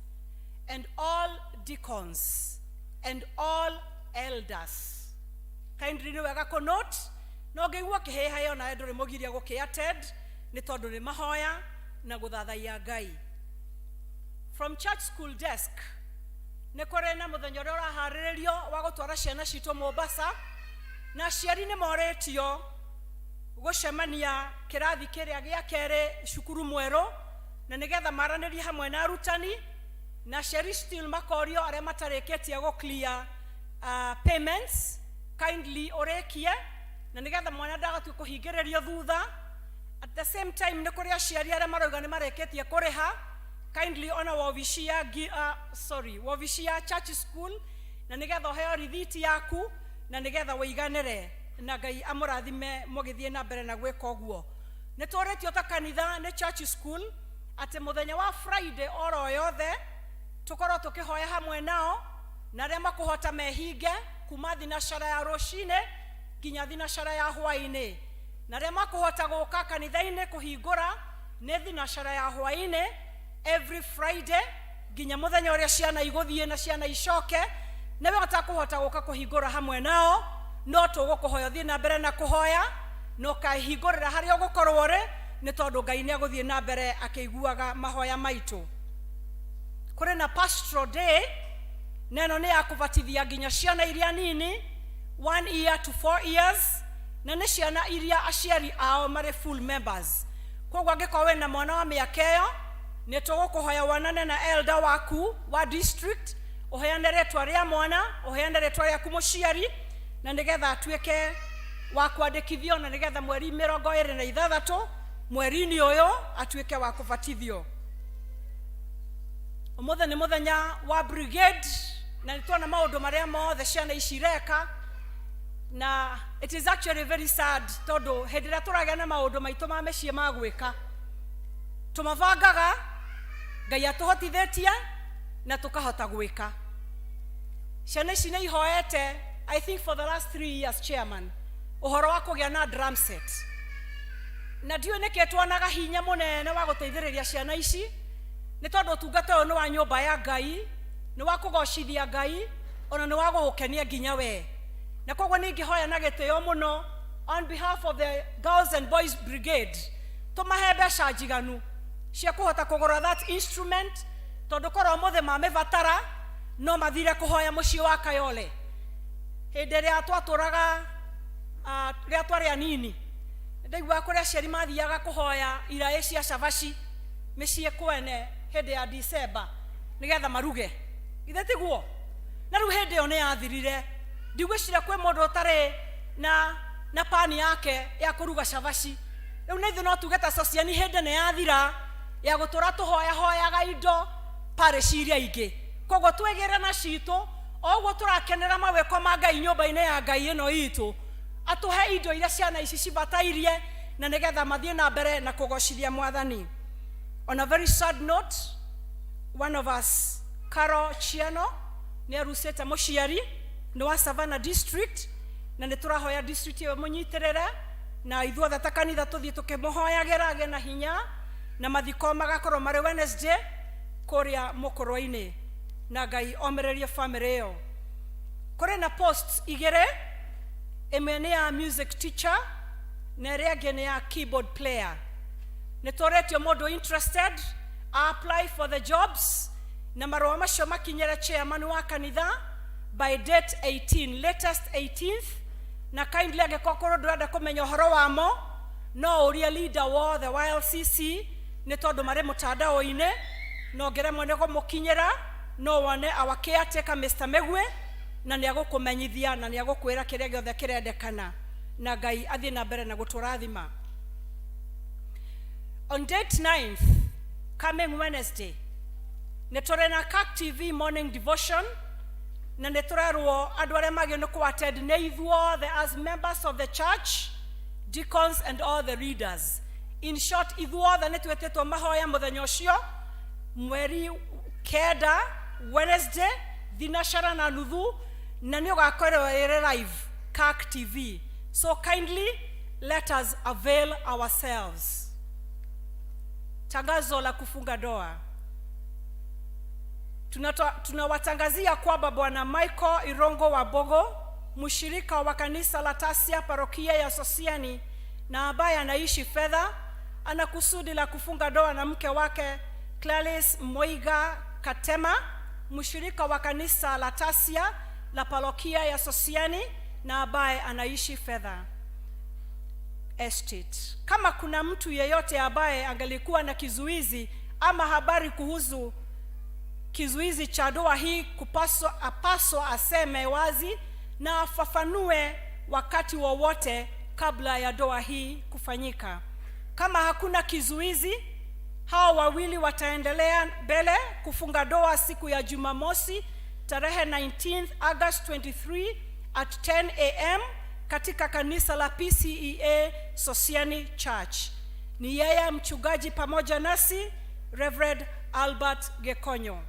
and all deacons and all elders. Kindly, nĩ wega kũ note, no ngĩigua kĩhĩhayo nawe ndũrĩ mũgiria gũkĩ attend, nĩ tondũ nĩ mahoya na gũthathaiya Ngai. From church school desk, nĩ kũrĩ na mũthenya ũrĩa ũraharĩrĩrio wa gũtwara ciana citũ Mombasa, na aciari nĩ morĩtio gũcemania kĩrathi kĩrĩa gĩa kerĩ cukuru mwerũ, na nĩgetha maranĩrie hamwe na arutani. Na aciari still makorio arĩa matarĩkĩtie gũ clear payments, kindly ũrĩkie, na nĩgetha mwana ndagatue kũhingĩrĩrio thutha. At the same time, nĩ kũrĩ aciari arĩa marauga nĩ marĩkĩtie kũrĩha. Kindly ona wobici ya sorry, wobici ya church school, na nĩgetha ũheo rithiti yaku na nĩgetha wĩiganĩre. Na Ngai amũrathime mũgĩthiĩ na mbere na gwĩka ũguo. Nĩ tũrĩtio ta kanitha nĩ church school atĩ mũthenya wa Friday oro yothe tũkorwo tũkĩhoya hamwe nao, na arĩa makũhota mehinge. Kuma thinacara ya rũcinĩ nginya thinacara ya hwaĩ-inĩ, na arĩa makũhota gũka kanitha-inĩ kũhingũra nĩ thinacara ya hwaĩ-inĩ every Friday nginya mũthenya ũrĩa ciana igũthiĩ na ciana icoke. Nawe ũtakũhota gũka kũhingũra hamwe nao, no tũgũkũhoya ũthiĩ na mbere na kũhoya na ũkahingũrĩra harĩa ũgũkorwo ũrĩ, nĩ tondũ Ngai nĩ agũthiĩ na mbere akĩiguaga mahoya maitũ. Kũrĩ na pastoral day, na ĩno nĩ ya kũbatithia nginya ciana iria nini, 1 year to 4 years, na nĩ ciana iria aciari ao marĩ full members. Koguo angĩkorwo wĩna mwana wa mĩaka ĩyo, nĩ tũgũkũhoya wonane na elder waku wa district, ũheane rĩtwa rĩa mwana, ũheane rĩtwa rĩaku mũciari, na nĩgetha atuĩke wa kwandĩkithio, na nĩgetha mweri 26 mweri-inĩ ũyũ atuĩke wa kũbatithio. Ũmũthĩ nĩ mũthenya wa brigade, na nĩ tuona maũndũ marĩa mothe ciana ici ireka, na it is actually very sad, tondũ hĩndĩ ĩrĩa tũragĩa na maũndũ maitũ ma mĩciĩ ma gwĩka, tũmabangaga, Ngai atũhotithĩtie na tũkahota gwĩka. Ciana ici nĩ ihoete, I think for the last 3 years, chairman, ũhoro wa kũgĩa na drum set, na ndiũĩ nĩkĩ tuonaga hinya mũnene wa gũteithĩrĩria ciana ici, nĩ tondũ ũtungata ũyũ nĩ wa nyũmba ya Ngai, nĩ wa kũgocithia Ngai, ona nĩ wa gũgũkenia nginya we. Na koguo nĩ ingĩhoya na gĩtĩo mũno, on behalf of the Girls and Boys Brigade, tũmahe mbeca njiganu cia kũhota kũgũra that instrument, tondũ korwo ũmũthĩ mamĩbatara no mathire kũhoya mũciĩ wa Kayole. Hĩndĩ ĩrĩa twatũraga, rĩrĩa twarĩ anini, ndaiguaga kũrĩ aciari mathiaga kũhoya iraĩ cia cabaci mĩciĩ kwene hĩndĩ ya Disemba nĩgetha maruge. Ithe tiguo? Na rĩu hĩndĩ ĩyo nĩ yathirire. Ndigwĩciria kwĩ mũndũ ũtarĩ na pani yake ya kũruga cabaci rĩu. Na ithuĩ no tuge ta Sociani, hĩndĩ nĩ yathira ya gũtũra tũhoyahoyaga indo parish iria ingĩ. Koguo twĩgĩre na citũ o ũguo tũrakenera mawĩko ma Ngai nyũmba-inĩ ya Ngai ĩno itũ, atũhe indo iria ciana ici cibatairie, na nĩgetha mathiĩ na mbere na kũgocithia Mwathani. On a very sad note, one of us, Carol Chiano, nĩ arucĩte mũciari, nĩ wa Savannah District, na nĩ tũrahoya district ĩyo mũnyitĩrĩre, na ithuothe ta kanitha tũthiĩ tũkĩmũhoyagĩra agĩe na hinya, na mathiko magakorwo marĩ Wednesday kũrĩa mũkũrwa-inĩ, na Ngai omĩrĩrie family ĩyo. Kũrĩ na posts igĩrĩ, ĩmwe nĩ ya music teacher na ĩrĩa ĩngĩ nĩ ya keyboard player. Nĩ tũrĩtio mũndũ interested apply for the jobs, na marũa macio makinyĩre chairman wa kanitha by date 18, latest 18th. Na kindly, angĩkorwo kũrĩ ndũrenda kũmenya ũhoro wamo, no ũrie leader wothe wa LCC, nĩ tondũ marĩ mũtandao-inĩ, na ũngĩremwo nĩ kũmũkinyĩra, no wone our caretaker Mr. Megwe, na nĩ agũkũmenyithia na nĩ agũkwĩra kĩrĩa gĩothe kĩrendekana. Na Ngai athiĩ na mbere na gũtũrathima. On date 9th, coming Wednesday, nĩ tũrĩ na CAC TV morning devotion, na nĩ tũrerwo andũ arĩa magĩrĩirwo nĩ kũ-attend nĩ ithuothe as members of the church, deacons and all the leaders. In short, ithuothe nĩ twĩtĩtwo mahoya mũthenya ũcio, mweri 9, Wednesday, 9:30, na nĩ ũgakorwo ĩrĩ live CAC TV. So kindly let us avail ourselves. Tangazo la kufunga ndoa. Tunawatangazia kwamba Bwana Michael Irongo wa Bogo, mshirika wa kanisa la Tasia, parokia ya Sosiani, na ambaye anaishi Fedha, ana kusudi la kufunga ndoa na mke wake Clarice Moiga Katema, mshirika wa kanisa la Tasia la parokia ya Sosiani na ambaye anaishi Fedha Estate. Kama kuna mtu yeyote ambaye angelikuwa na kizuizi ama habari kuhusu kizuizi cha ndoa hii, kupaswa, apaswa aseme wazi na afafanue wakati wowote kabla ya ndoa hii kufanyika. Kama hakuna kizuizi, hao wawili wataendelea mbele kufunga ndoa siku ya Jumamosi tarehe 19 August 23 at 10 a.m. katika kanisa la PCEA Sosiani Church. Ni yeye mchungaji pamoja nasi, Reverend Albert Gekonyo.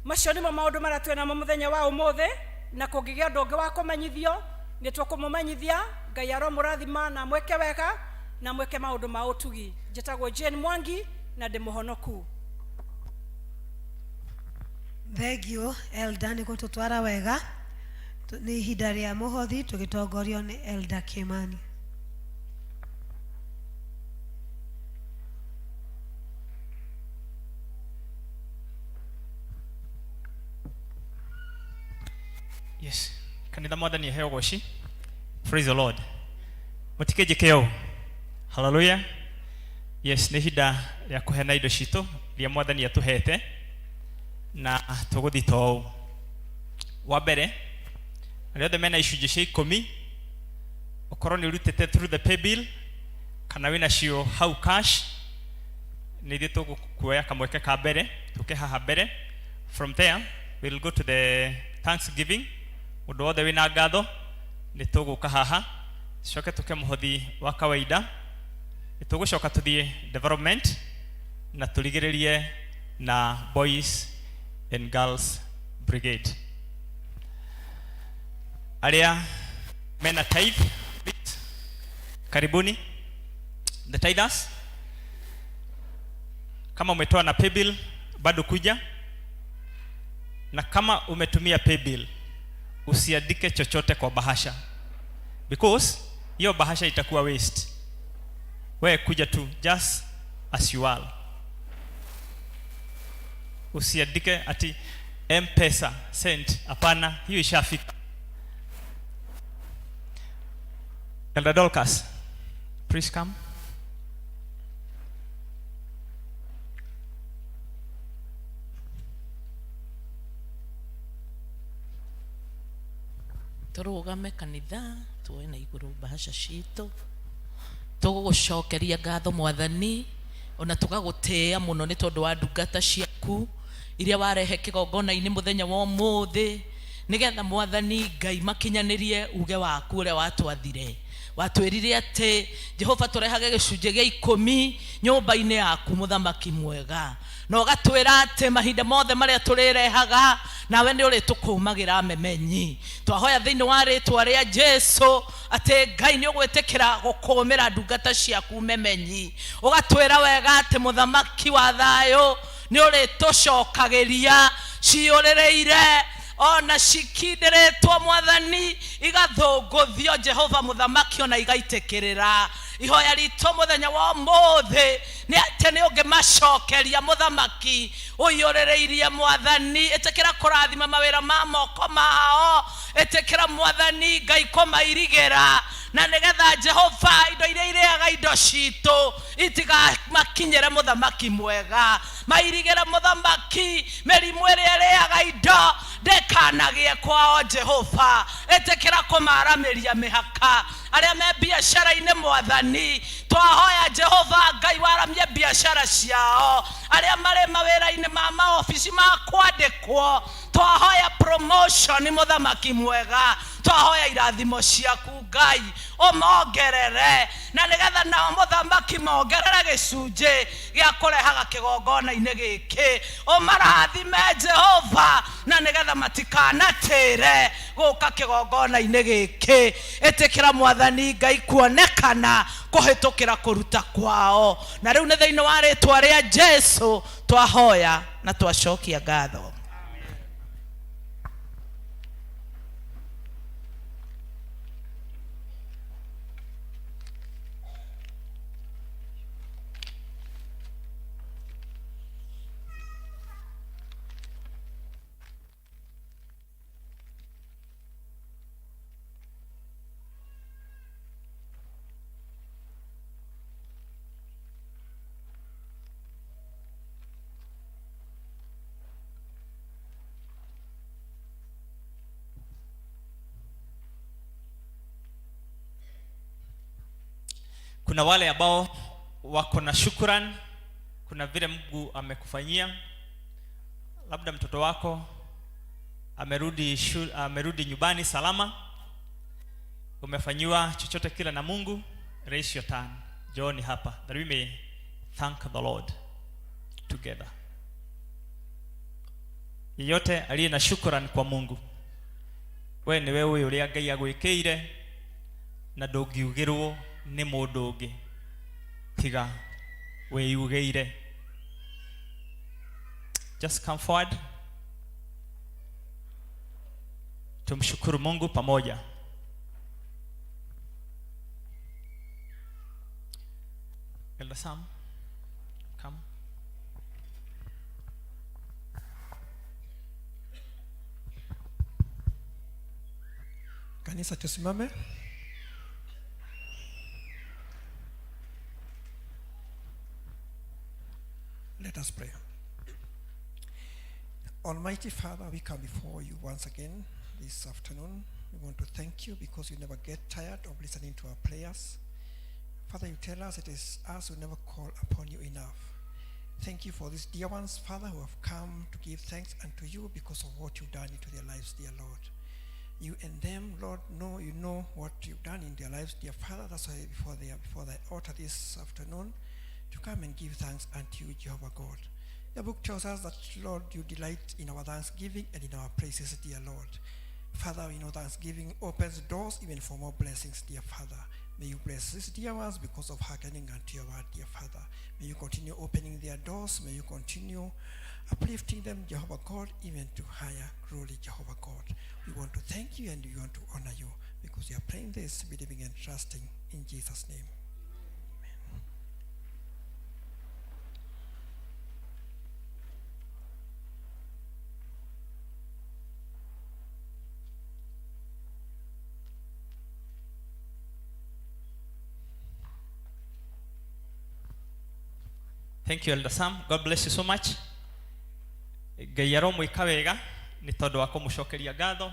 Macio nĩmo maũndũ marĩa twĩ namo mũthenya wa ũmũthĩ. Na kũngĩgĩa ũndũ ũngĩ wa kũmenyithio, nĩ tũkũmũmenyithia. Ngai aromũrathima na mwĩke wega na mwĩke maũndũ ma ũtugi. Njĩtagwo Jane Mwangi na ndĩ mũhonoku. Thengiũ Elda nĩ gũtũtwara wega. Nĩ ihinda rĩa mũhothi tũgĩtongorio nĩ Elda Kimani. Yes, kanitha, Mwathani aheo goci. Praise the Lord. Mũtikĩnjĩke ũũ. Hallelujah. Yes, nĩ ihinda rĩa kũheana indo citũ iria Mwathani atũhete, na tũgũthiĩ ta ũũ. Wa mbere, arĩa othe mena icunjĩ cia 10, ũkorwo nĩ ũrutĩte through the pay bill kana wĩna cio hau cash, nĩ ithuĩ tũgũkuoya kamweke ka mbere tũke haha mbere. From there we'll go to the thanksgiving. Mũndũ wothe wĩna ngatho nĩ tũgũka haha, tucoke tũke mũhothi wa kawaida, nĩ tũgũcoka tũthiĩ development na tũrigĩrĩrie na Boys and Girls Brigade. Arĩa mena tithe, please, karibuni the tithers. Kama umetoa na paybill, bado kuja, na kama umetumia paybill, usiandike chochote kwa bahasha, because hiyo bahasha itakuwa waste. Wewe kuja tu just as you are. Usiandike ati M-Pesa sent. Hapana, hiyo ishafika. Elder Dorcas, please come. Tũrũgame kanitha, tuoe na igũrũ bahasha citũ. Tũgũgũcokeria ngatho, Mwathani, ona tũgagũtĩĩa mũno nĩ tondũ wa ndungata ciaku iria warehe kĩgongona-inĩ mũthenya wa ũmũthĩ, nĩgetha Mwathani Ngai makinyanĩrie uge waku ũrĩa watwathire. Watwĩrire atĩ Jehova tũrehage gĩcunjĩ gĩa 10 nyũmba-inĩ yaku, mũthamaki mwega, na ũgatwĩra atĩ mahinda mothe marĩa tũrĩrehaga, nawe nĩ ũrĩtũkũmagĩra memenyi. Twahoya thĩinĩ wa rĩtwa rĩa Jesu atĩ Ngai nĩ ũgwĩtĩkĩra gũkũmĩra ndungata ciaku memenyi. Ũgatwĩra wega atĩ mũthamaki wa thayũ nĩ ũrĩtũcokagĩria ciyũrĩrĩire ona cikindĩrĩtwo, Mwathani, igathũngũthio, Jehova mũthamaki, ona igaitĩkĩrĩra. Ihoya ritũ mũthenya wa ũmũthĩ nĩ atĩ nĩ ũngĩmacokeria, mũthamaki, ũiyũrĩrĩirie. Mwathani, ĩtĩkĩra kũrathima mawĩra ma moko mao. Ĩtĩkĩra, Mwathani Ngai, kũmairigĩra, na nĩgetha Jehova indo iria irĩaga indo citũ itigamakinyĩre. Mũthamaki mwega, mairigĩre, mũthamaki, mĩrimũ ĩrĩa ĩrĩaga indo ndĩkanagĩe kwao. Jehova, ĩtĩkĩra kũmaramĩria mĩhaka. Arĩa me biacara-inĩ, Mwathani, twahoya Jehova Ngai waramie biacara ciao. Arĩa marĩ mawĩra-inĩ ma maobici ma kwandĩkwo, twahoya promotion. Mũthamaki mwega, twahoya irathimo ciaku, Ngai, ũmongerere, na nĩgetha nao, mũthamaki, mongerere gĩcunjĩ gĩa kũrehaga kĩgongona-inĩ gĩkĩ. Ũmarathime, Jehova, na nĩgetha matikanatĩre gũka kĩgongona-inĩ gĩkĩ. Ĩtĩkĩra, Mwathani Ngai, kuonekana kũhĩtũkĩra kũruta kwao. Na rĩu nĩ thĩinĩ wa rĩtwa rĩa Jesu twahoya na twacokia ngatho. Kuna wale ambao wako na shukran, kuna vile Mungu amekufanyia, labda mtoto wako amerudi nyumbani salama, umefanyiwa chochote kile na Mungu, raise your hand. Njooni hapa that we may thank the Lord together. Yeyote aliye na shukran kwa Mungu. We nĩwe ũĩ ũrĩa Ngai agwĩkĩire na ndũngiugĩrwo nĩ mũndũ ũngĩ tiga wĩyugĩire. Just come forward, tumshukuru Mungu pamoja. Elder Sam, come. Kanisa tusimame. Let us pray. Almighty Father, we come before you once again this afternoon. We want to thank you because you never get tired of listening to our prayers. Father, you tell us it is us who never call upon you enough. Thank you for these dear ones, Father, who have come to give thanks unto you because of what you've done into their lives, dear Lord. You and them, Lord, know you know what you've done in their lives, dear Father. That's why before they are before thy altar this afternoon, to come and give thanks unto you, Jehovah God. Your book tells us that, Lord, you delight in our thanksgiving and in our praises, dear Lord. Father, we know thanksgiving opens doors even for more blessings, dear Father. May you bless these dear ones because of hearkening unto your word, dear Father. May you continue opening their doors. May you continue uplifting them, Jehovah God, even to higher glory, Jehovah God. We want to thank you and we want to honor you because we are praying this, believing and trusting in Jesus' name. Thank you, Elder Sam. God bless you so much. Ngai aromwĩka wega nĩ tondũ wa kũmũcokeria ngatho,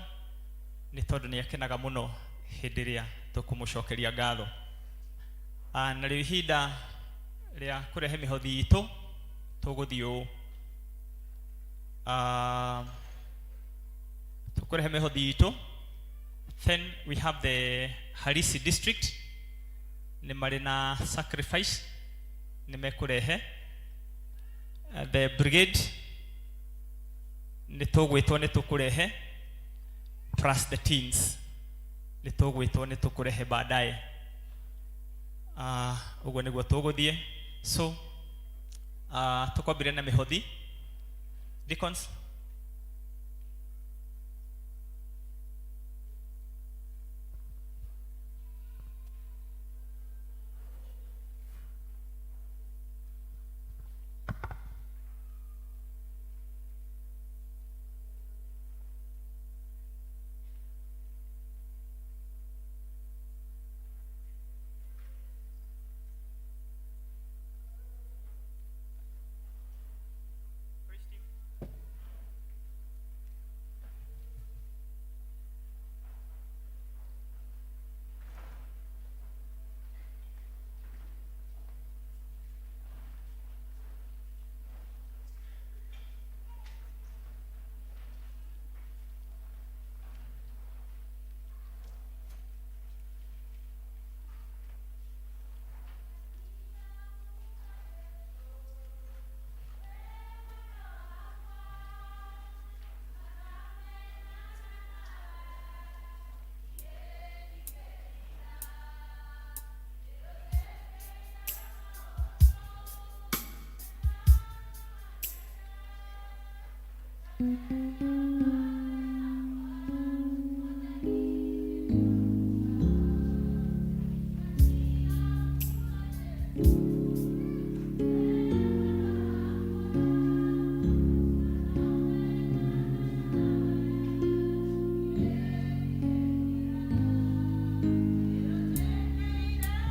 nĩ tondũ nĩ akenaga mũno hĩndĩ ĩrĩa tũkũmũcokeria ngatho. Narĩo ihinda rĩa kũrehe mĩhothi itũ tũgũthiĩ ũũ. Tũkũrehe mĩhothi itũ. Then we have the Harisi district, nĩ marĩ na sacrifice nĩ mekũrehe. The brigade nĩ tũgwĩtwo nĩ tũkũrehe, plus the teens nĩ tũgwĩtwo nĩ tũkũrehe baadaye. Ũguo nĩguo tũgũthiĩ. So tũkwambĩrĩria na mĩhothi. Deacons.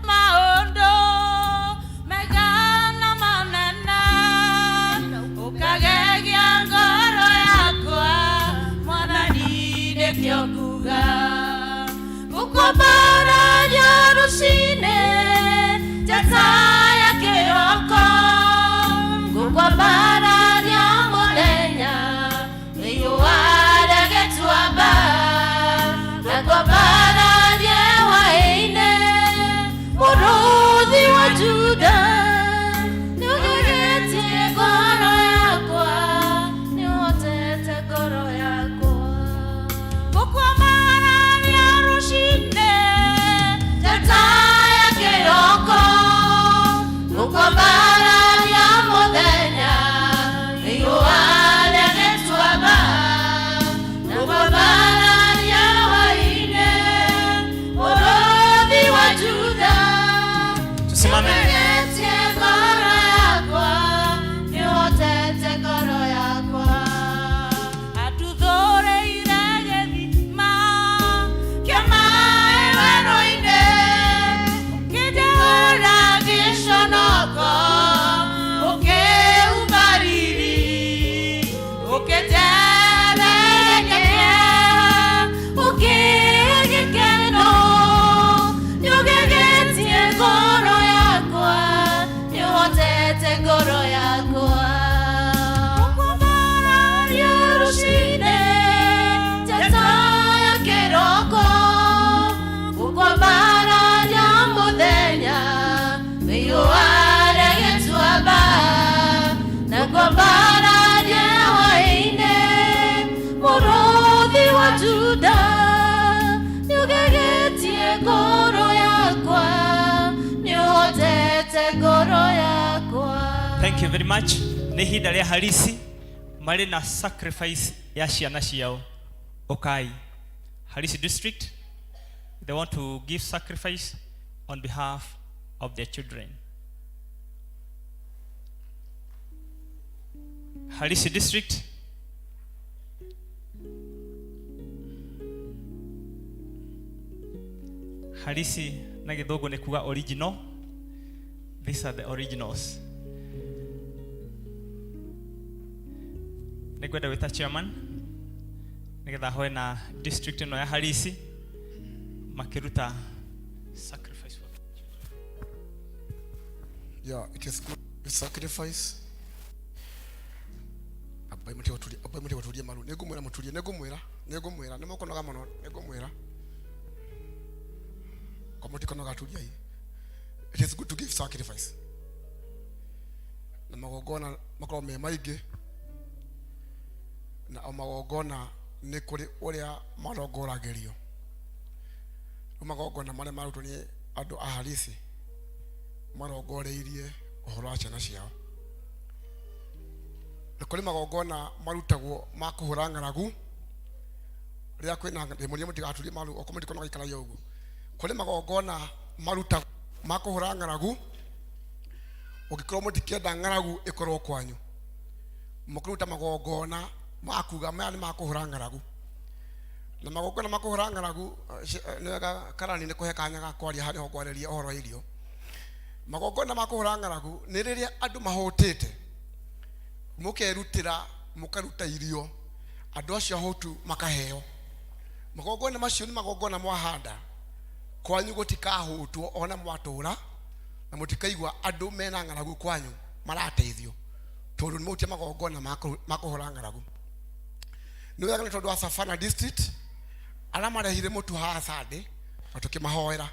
Maũndũ mega na manene ũkagegia ngoro yakwa mwathani nĩkĩo nguga gũkwambararia rũcinĩ njata ya kĩroko gũkwambararia mũthenya riũa rĩa gĩtuamba ngakwambararia hwaĩ-inĩ mũrũthi wa Juda nĩũgegetie ngoro yakwa nĩũhotete ngoro yakwa gũkwambararia. Thank you very much. Nĩ ihinda rĩa Harisi marĩ na sacrifice ya ciana ciao. Ũkai. Harisi district, they want to give sacrifice on behalf of their children. Harisi district. Harisi na gĩthũngũ nĩ kuga original. These are the originals. Nĩ ngwenda gwĩta chairman nĩgetha hoe na district ĩno ya Harisi makĩruta sacrifice for Yeah, it is good to sacrifice. Abai mũtige abai mũtige gũturia maru. Nĩ ngũmwĩra mũturie, nĩ ngũmwĩra, nĩ ngũmwĩra, nĩ mũkũnoga mũno, nĩ ngũmwĩra. Ko mũtikonoga turiai. It is good to give sacrifice. Na magongona makorwo me maingĩ na o magongona nĩ kũrĩ ũrĩa marongoragĩrio. Rĩu magongona marĩa marutwo nĩ andũ a Harisi marongoreirie ũhoro wa ciana ciao. Na kũrĩ magongona marutagwo ma kũhũra ng'aragu rĩrĩa kwĩna ndĩmũrie mũtigaturie maru okorwo mũtikonoga ikarai o ũguo. Kũrĩ magongona marutagwo ma kũhũra ng'aragu ũngĩkorwo mũtikĩenda ng'aragu ĩkorwo kwanyu mũkĩruta magongona ma kuga maya nĩ ma kũhũra ng'aragu na magongona ma kũhũra ng'aragu nĩ wega karani nĩ kũhe kanya ga kwaria harĩa ho ngwarĩria ũhoro wa irio. Magongona ma kũhũra ng'aragu nĩ rĩrĩa andũ mahũtĩte mũkerutĩra mũkaruta irio andũ acio ahũtu makaheo. Magongona macio nĩ magongona mwahanda kwanyu gũtikahũtwo ona mwatũra na mũtikaigua andũ mena ng'aragu kwanyu marateithio tondũ nĩ mũrutie magongona ma kũhũra ng'aragu. Nĩ wega nĩ tondũ wa Savannah district arĩa marehire mũtu haha Sunday na tũkĩmahoera.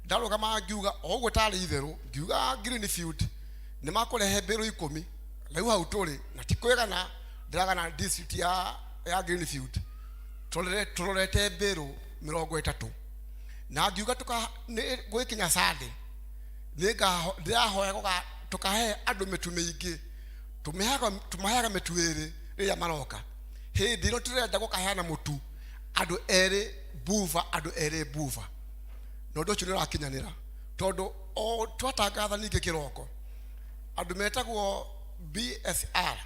Ndarũgama ngiuga o ũguo tarĩ itherũ ngiuga Greenfield nĩ makũrehe mbĩrũ 10 rĩu hau tũrĩ na ti kwĩgana ndĩragana district ya Greenfield tũrorete mbĩrũ 30 na ngiuga nĩ gwĩkinya Sunday ndĩrahoya tũkahe andũ mĩtu mĩingĩ tũmaheaga mĩtu ĩrĩ rĩrĩa maroka hĩndĩ ĩno tũrenda gũkaheana mũtu andũ erĩ buva andũ erĩ buva na ũndũ ũcio nĩ ũrakinyanĩra tondũ o twatangatha ningĩ kĩroko andũ metagwo BSR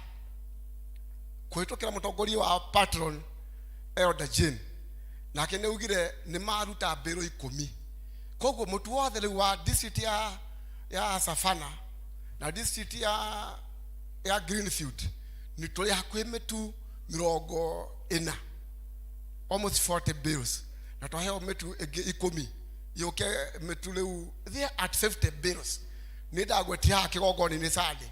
kũhĩtũkĩra mũtongoria wa patron Elder Jane nake nĩ augire nĩ maruta mbĩrũ 10 koguo mũtu wothe rĩu wa district ya Savannah na district ya Greenfield nĩ tũrĩ hakuhĩ mĩtu 40 almost 40 bills na twaheo mĩtu ĩngĩ 10 yũke mĩtu rĩu they are at 50 bills nĩ ndagwetia haha kĩgongona-inĩ Sunday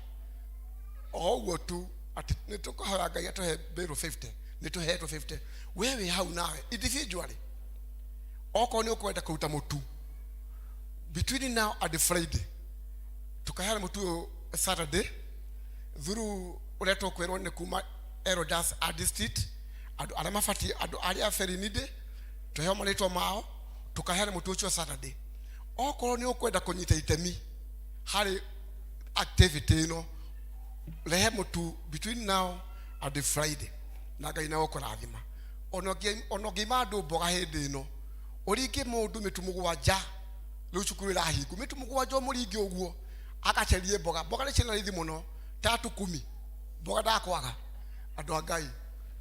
o ũguo tu atĩ nĩ tũkũhoya Ngai atũhe mbĩrũ 50 nĩ tũheetwo 50 we wĩ hau nawe individually okorwo nĩ ũkwenda kũruta mũtu between now and Friday tukaheana mũtu ũyũ Saturday through ũrĩa tũkwĩrwo nĩ kuma Elders a district andũ arĩa mabatiĩ andũ arĩa very needy tũheo marĩtwa mao tukaheana mũtu ũcio Saturday okorwo nĩ ũkwenda kũnyita itemi harĩ activity ĩno rehe mũtu between now and Friday na Ngai na gũkũrathima ona ũngĩima andũ mboga hĩndĩ ĩno ũringe mũndũ mĩtu 7 rĩu cukuru ĩrahingwo mĩtu 7 ũmũringe ũguo agacerie mboga mboga nĩ ciĩna raithi mũno tatu kumi mboga ndakwaga andũ a Ngai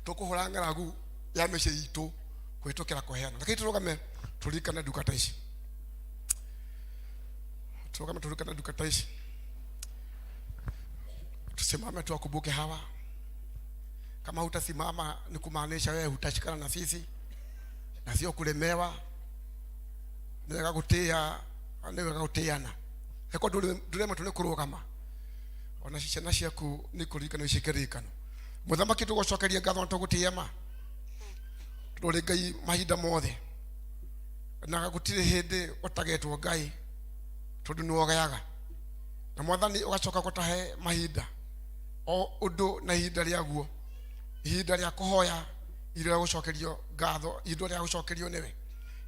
tũkũhũra ng'aragu ya mĩciĩ itũ kũhĩtũkĩra kũheana reke tũrũgame tũririkane ndungata ici tũrũgame tũririkane ndungata ici tusimame tuwakumbuke hawa kama hutasimama ni kumaanisha wewe hutashikana na sisi na sio kulemewa nĩ wega gũtĩa nĩ wega gũtĩana eko ndũremwo nĩ kũrũgama ona ciana ciaku nĩ kũririkana ici kĩririkano mũthamaki tũgũcokeria ngatho na tũgũtĩĩa ma tondũ ũrĩ Ngai mahinda mothe na gũtirĩ hĩndĩ ũtagetwo Ngai tondũ nĩ wogeaga na mwathani ũgacoka gũtahe mahinda o ũndũ na ihinda rĩaguo ihinda rĩa kũhoya ihinda rĩa gũcokerio ngatho ihinda rĩa gũcokerio nĩwe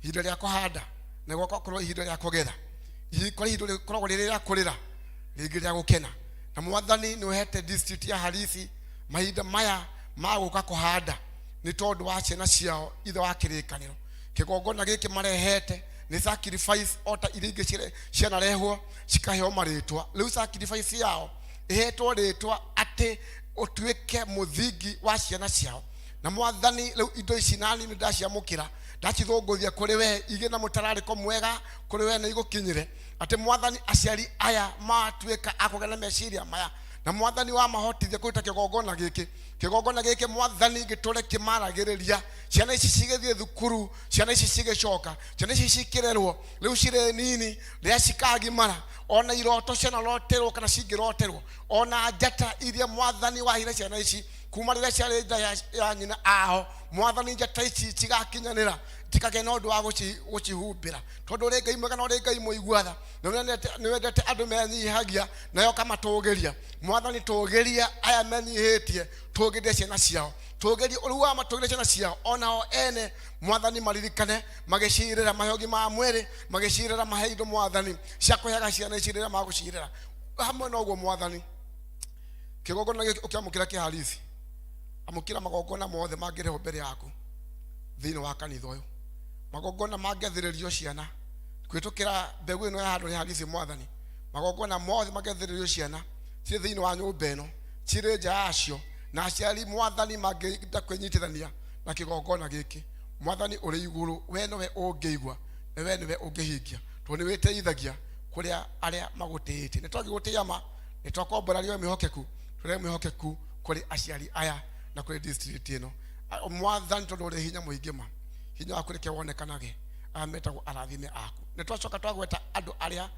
ihinda rĩa kũhanda na gũgakorwo ihinda rĩa kũgetha kũrĩ ihinda rĩkoragwo rĩrĩ rĩa kũrĩra rĩngĩ rĩa gũkena Na mwathani nĩ ũhete district ya Harisi mahinda maya ma gũka kũhanda nĩ tondũ wa ciana ciao ithe wa kĩrĩkanĩro. Kĩgongona gĩkĩ marehete nĩ sacrifice o ta iria ingĩ cianarehwo cikaheo marĩtwa. Rĩu sacrifice yao ĩhetwo rĩtwa atĩ ũtuĩke mũthingi wa ciana ciao. Na mwathani rĩu indo ici nani nĩ ndaciamũkĩra, ndacithũngũthia kũrĩ we igĩ na mũtararĩko mwega kũrĩ we na igũkinyĩre atĩ mwathani aciari aya matuĩka a kũgĩa na meciria maya, na mwathani wamahotithia kũruta kĩgongona gĩkĩ. Kĩgongona gĩkĩ mwathani gĩtũre kĩmaragĩrĩria ciana ici cigĩthiĩ thukuru, ciana ici cigĩcoka, ciana ici cikĩrerwo rĩu cirĩ nini, rĩrĩa cikagimara ona iroto cianaroterwo kana cingĩroterwo, ona njata iria mwathani waheire ciana ici kuma rĩrĩa ciarĩ nda ya nyina ao, mwathani njata ici cigakinyanĩra, tikagĩa na ũndũ wa gũcihumbĩra, tondũ ũrĩ Ngai mwega na ũrĩ Ngai mũigua tha, na nĩwendete andũ menyihagia nayo ũkamatũgĩria. Mwathani tũgĩria aya menyihĩtie, tũgĩrie ciana ciao, tũgĩrie ũrĩu wa matũgĩrie ciana ciao, onao ene mwathani maririkane magĩcirĩra mahe ũgima wa mwĩrĩ, magĩcirĩra mahe indo mwathani cia kũheaga ciana ici rĩrĩa magũcirĩra. Hamwe na ũguo mwathani, kĩgongona gĩkĩ ũkĩamũkĩra kĩa Harisi, amũkĩra magongona mothe mangĩrehwo mbere yaku thĩinĩ wa kanitha ũyũ, magongona mangĩathĩrĩrio ciana kũhĩtũkĩra mbegũ ĩno ya handũ rĩa Harisi. Mwathani, magongona mothe mangĩathĩrĩrio ciana cirĩ thĩinĩ wa nyũmba ĩno, cirĩ nja yacio, na aciari mwathani mangĩenda kwĩnyitithania na kĩgongona gĩkĩ, mwathani ũrĩ igũrũ, we nowe ũngĩigua na we nĩwe ũngĩhingia, tondũ nĩ wĩteithagia kũrĩa arĩa magũtĩĩte. Nĩ twagĩgũtĩĩa ma nĩ twakombora rĩo mwĩhokeku, tũrĩ mwĩhokeku kũrĩ aciari aya na kũrĩ district ĩno. Mwathani, tondũ ũrĩ hinya mũingĩ ma hinya waku reke wonekanage aya metagwo arathime aku. Nĩ twacoka twagweta andũ arĩa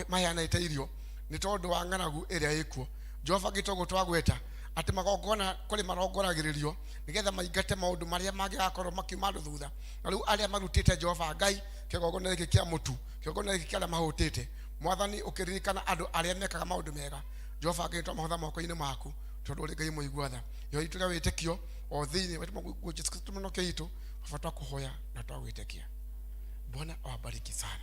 maheanĩte irio nĩ tondũ wa ng'aragu ĩrĩa ĩkuo. Jehova gĩtoguo twagweta atĩ magongona kũrĩ marongoragĩrĩrio nĩgetha maingate maũndũ marĩa mangĩgakorwo makiuma andũ thutha. Na rĩu arĩa marutĩte Jehova Ngai kĩgongona gĩkĩ kĩa mũtu, kĩgongona gĩkĩ kĩa arĩa mahũtĩte, mwathani ũkĩririkana andũ arĩa mekaga maũndũ mega, Jehova Ngai twamahotha moko-inĩ maku, tondũ ũrĩ Ngai mũigua tha. Ihoya itũ rĩa wĩtĩkio o thĩinĩ wa Jesu Kristo mũnoke witũ, baba twakũhoya na twagwĩtĩkia. Bwana awabariki sana.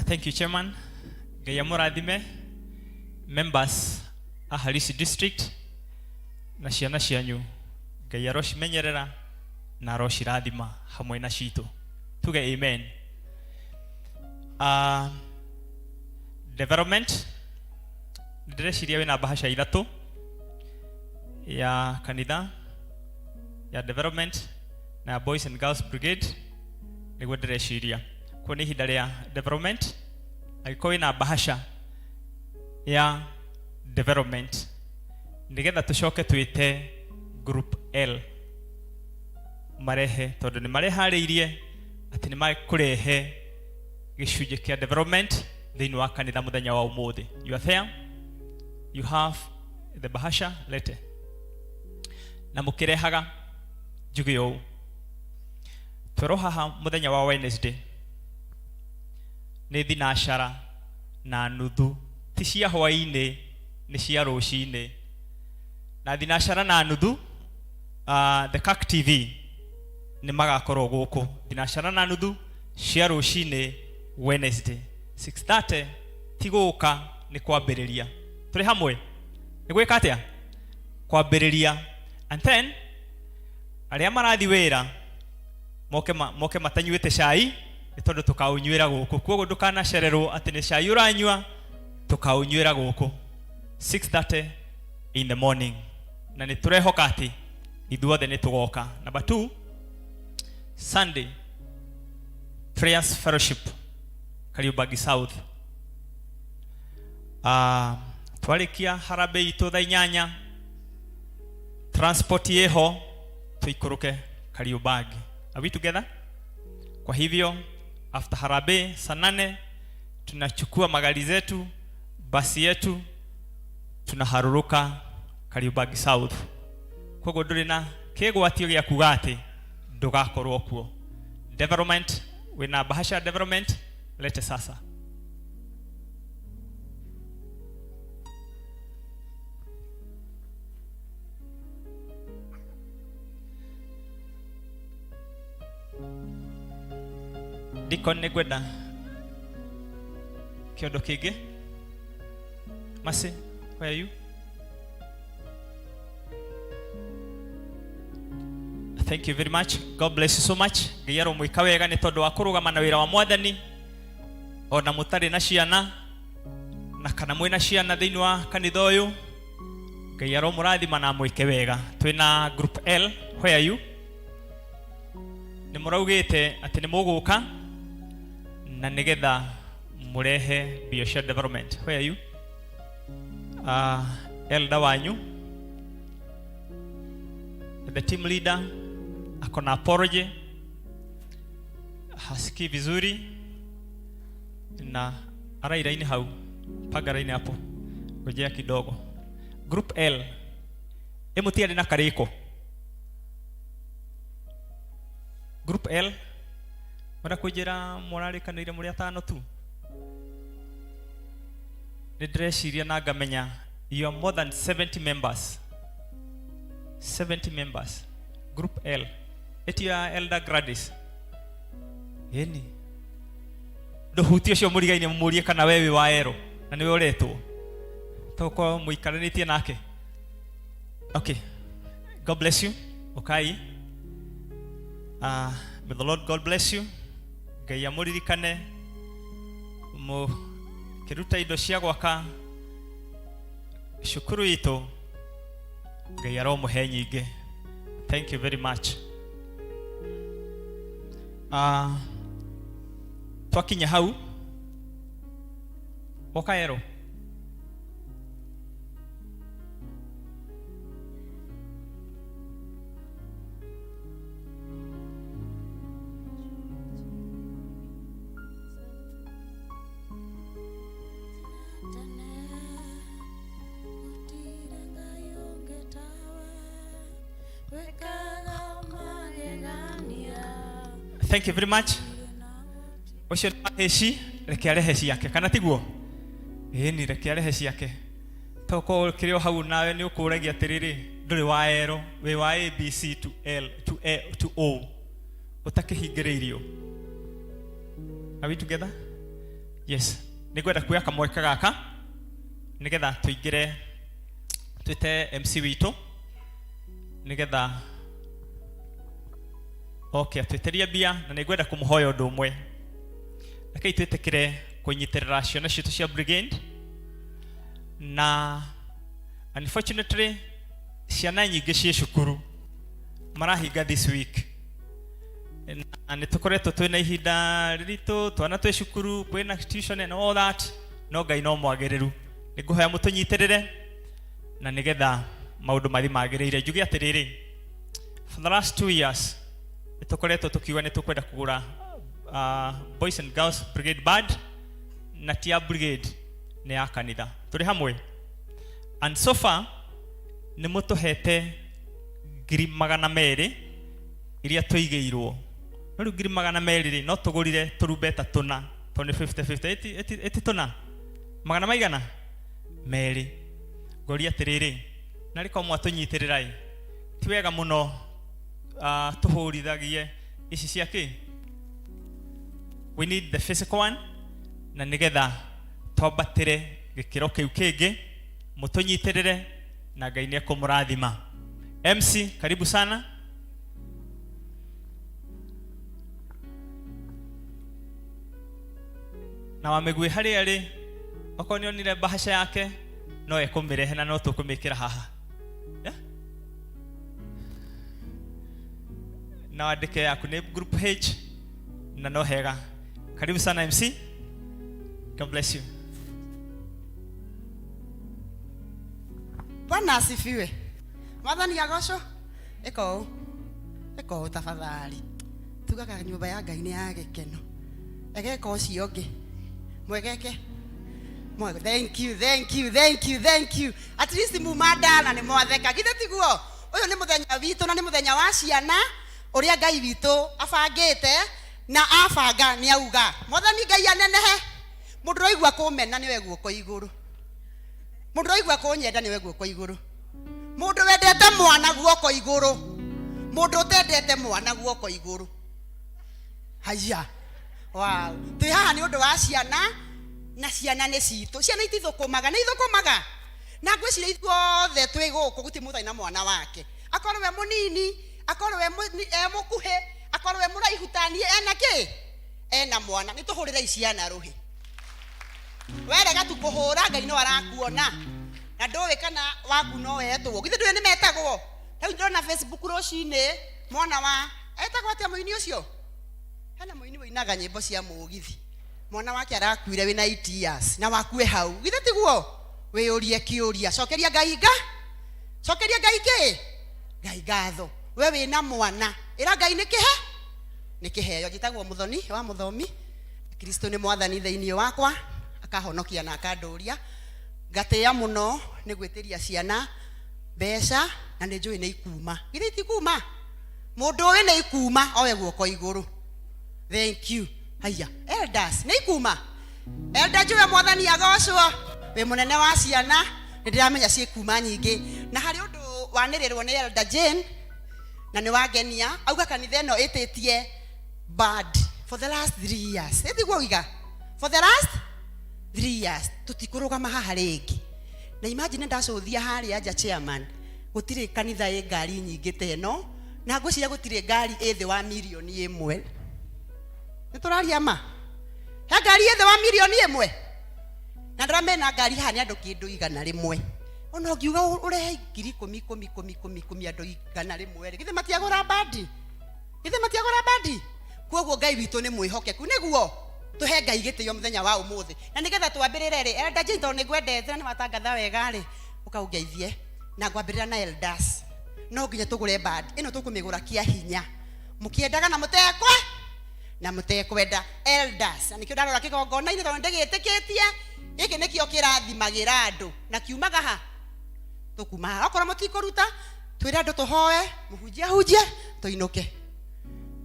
Thank you, Chairman. Ngai amũrathime members a Harisi District na ciana cianyu. Ngai arocimenyerera na arocirathima hamwe na citũ. Tuge amen. Development ndĩreciria wĩna bahasha ithatũ ya kanitha ya development na ya Boys and Girls Brigade, nĩguo ndĩreciria kuo nĩ ihinda rĩa development. Angĩkorwo wĩna bahasha ya development, nĩgetha tũcoke twĩte group L marehe, tondũ nĩ mareharĩirie atĩ nĩ makũrehe gĩcunjĩ kĩa development thĩinĩ wa kanitha mũthenya wa ũmũthĩ. You are there, you have the bahasha, lete. Na mũkĩrehaga njuge ũũ, twerwo haha mũthenya wa Wednesday nĩ thinacara na nuthu, ti cia hwaĩ-inĩ, nĩ cia rũcinĩ. Na thinacara na nuthu, The CAC TV nĩ magakorwo gũkũ thinacara na nuthu cia rũcinĩ Wednesday 6:30. Ti gũka, nĩ kwambĩrĩria. Tũrĩ hamwe nĩ gwĩka atĩa? Kwambĩrĩria. And then arĩa marathi wĩra moke, moke matanyuĩte cai, nĩ tondũ tũkaũnyuĩra gũkũ. Koguo ndũkanacererwo atĩ nĩ cai ũranyua, tũkaũnyuĩra gũkũ 6:30 in the morning, na nĩ tũrehoka atĩ ithuothe nĩ tũgoka. Number 2, Sunday prayers fellowship Kariubangi South. Twarĩkia harambee itũ thaa 8, transport ĩho tuikũrũke Kariubangi. Are we together? Kwa hivyo after harambee saa 8 tunachukua magari zetu, basi yetu, tunaharuruka Kariubangi South. Koguo ndũrĩ na kĩgwatio gĩa kuga atĩ ndũgakorwo kuo. Development, wĩna bahasha development, lete sasa. Deacon nĩ ngwenda kĩondo kĩngĩ. Mercy, where are you? Thank you very much. God bless you so much. Ngai aromwĩka wega nĩ tondũ wa kũrũgama na wĩra wa mwathani ona mũtarĩ na ciana na kana mwĩna ciana thĩinĩ wa kanitha ũyũ. Ngai aromũrathima na amwĩke wega. Twĩna group L, where are you? Nĩ mũraugĩte atĩ nĩ mũgũka na nĩgetha mũrehe mbia cia development. Where are you? Elder wanyu the team leader ako na apology, hasikii vizuri na arairaini hau, panga raini hapo, ngojea kidogo. Group L ĩmũtiarĩ na karĩko. Group L mwenda kũnjĩra mũrarĩkanĩire mũrĩ atano tu? Nĩ ndĩreciria na ngamenya you are more than 70 members. 70 members group L ĩti ya Elder Gladys ĩni ndũhutie ũcio mũrigaine mũmũrie kana we wĩ wa ero na nĩwe ũretwo toko mũikaranĩtie nake. Okay, God bless you. Okay, may the Lord God bless you. Ngai amũririkane mũkĩruta indo cia gwaka cukuru itũ. Ngai aromũhe nyingĩ. Thank you very much. Twakinya hau woka ero Thank you very much. Ũcio nĩ heci, reke arehe ciake kana tiguo? Ĩni, reke arehe ciake. Tokorwo kĩrĩ o hau nawe nĩ ũkũragia atĩrĩrĩ, ndũrĩ wa ero, wĩ wa A B C to L to A to O ũtakĩhingĩrĩirio. Are we together? Yes. Nĩ ngwenda kuoya kamweke gaka nĩgetha tũingĩre twĩte MC witũ nĩgetha oke atwĩtĩrie mbia, na nĩ ngwenda kũmũhoya ũndũ ũmwe. Rekei twĩtĩkĩre kũnyitĩrĩra ciana citũ cia brigade, na unfortunately ciana nyingĩ ciĩ cukuru marahinga this week, na nĩ tũkoretwo twĩna ihinda rĩritũ, twana twĩ cukuru, kwĩna tuition and all that, no Ngai no mwagĩrĩru. Nĩ ngũhoya mũtũnyitĩrĩre na nĩgetha maũndũ mathi magĩrĩire. Njuge atĩrĩrĩ, for the last 2 years nĩ tũkoretwo tũkiuga nĩ tũkwenda kũgũra Boys and Girls Brigade Band, na ti ya brigade, nĩ ya kanitha. Tũrĩ hamwe, and so far nĩ mũtũhete 200,000 iria tũigĩirwo, no rĩu 200,000 rĩ, no tũgũrire tũrumbeta tũna, tondũ nĩ 50 50, ĩti tũna magana maigana merĩ. Ngoria atĩrĩrĩ, na rĩkorwo mwatũnyitĩrĩra ĩ, ti wega mũno tũhũrithagie ici cia kĩ? We need the physical one, na nĩgetha twambatĩre gĩkĩro kĩu kĩngĩ. Mũtũnyitĩrĩre na Ngai nĩ ekũmũrathima. MC, karibu sana. Na wa mĩguĩ harĩa rĩ, okorwo nĩ onire mbahaca yake no ekũmĩrehe na no tũkũmĩkĩra haha. Yeah? Na wandĩke yaku nĩ group H na no hega. Karibu sana MC. God bless you. Bwana asifiwe. Mwathani agocwo. Ĩka ũũ, ĩka ũũ tafadhali. Tugaga nyũmba ya Ngai nĩ ya gĩkeno. Egeka ũcio ũngĩ mwegeke. Thank you, thank you, thank you, thank you. At least muma ndana nĩ mwatheka, githĩ tiguo? Ũyũ nĩ mũthenya witũ na nĩ mũthenya wa ciana ũrĩa Ngai witũ abangĩte, na abanga nĩ auga Mwathani Ngai anenehe. Mũndũ ũraigua kũmena nĩwe guoko igũrũ, mũndũ ũraigua kũnyenda nĩwe guoko igũrũ, mũndũ wendete mwana guoko igũrũ, mũndũ ũtendete mwana guoko igũrũ. Haya, Wow, twĩ haha nĩ ũndũ wa ciana, na ciana nĩ citũ. Ciana itithũkũmaga, nĩ ithũkũmaga. Na ngwĩciria ithuothe twĩ gũkũ gũtirĩ mũndũ ũtarĩ na mwana wake, akorwo we mũnini, akorwo we e mũkuhĩ, akorwo we mũraihu taniĩ, ena kĩ, ena mwana. Nĩ tũhũrĩrei ciana rũhĩ. Werega tu kũhũra, Ngai no arakuona, na ndũĩ kana waku no wetwo. Githĩ ndũĩ nĩ metagwo? Rĩu ndĩrona Facebook rũcinĩ, mwana wa etagwo atĩa mũini ũcio? Hena mũini ũinaga nyĩmbo cia mũgithi, mwana wake arakuire wĩna 8 years, na wakue hau. Githĩ tiguo? Wĩyũrie kĩũria, cokeria Ngai nga, cokeria Ngai kĩ, Ngai ngatho. We wĩna mwana, ĩra Ngai nĩ kĩhe, nĩ kĩheo. Njĩtagwo Mũthoni wa Mũthomi. Kristo nĩ mwathani thĩinĩ wakwa, akahonokia na akandũria. Ngatĩĩa mũno nĩ gwĩtĩria ciana mbeca, na nĩ njũĩ nĩ ikuma. Githĩ itikuma? Mũndũ ũĩ nĩ ikuma oe guoko igũrũ. Thank you. Haiya, elders, nĩ ikuma? Elder Njũe, mwathani agocwo, wĩ mũnene wa ciana, nĩ ndĩramenya ciĩkuma nyingĩ. Na harĩ ũndũ wanĩrĩrwo nĩ Elder Jane, na nĩ wangenia, auga kanitha ĩno ĩtĩtie band for the last 3 years. Ĩtiguo uiga? For the last 3 years tũtikũrũgama haha rĩngĩ. Na imagine ndacũthia harĩa nja, chairman, gũtirĩ kanitha ĩ ngari nyingĩ ta ĩno, na ngwĩciria gũtirĩ ngari ĩ thĩ wa mirioni 1. Nĩ tũraria ma? He ngari ĩ thĩ wa mirioni 1? Na ndĩramena ngari haha nĩ andũ kĩndũ 100. Ona ũngiuga ũrehe 10,000 ikũmi ikũmi ikũmi ikũmi, andũ 100 rĩ, githĩ matiagũra bandi? Githĩ matiagũra bandi? Koguo Ngai witũ nĩ mwĩhokeku. Nĩguo tũhe Ngai gĩtĩo mũthenya wa ũmũthĩ, na nĩgetha twambĩrĩre rĩ, Elder Jane, tondũ nĩ ngwendete na nĩ watangatha wega rĩ, ũkaũngeithie. Na ngwambĩrĩra na elders. No nginya tũgũre band ĩno, tũkũmĩgũra kĩa hinya, mũkĩendaga na mũtekwe na mũtekwenda, elders. Na nĩkĩo ndarora kĩgongona-inĩ, tondũ ndĩgĩtĩkĩtie gĩkĩ nĩkĩo kĩrathimagĩra andũ, na kiumaga ha tũkuma haha. Okorwo mũtikũruta, twĩre andũ tũhoe, mũhunjia hunjie, tũinũke.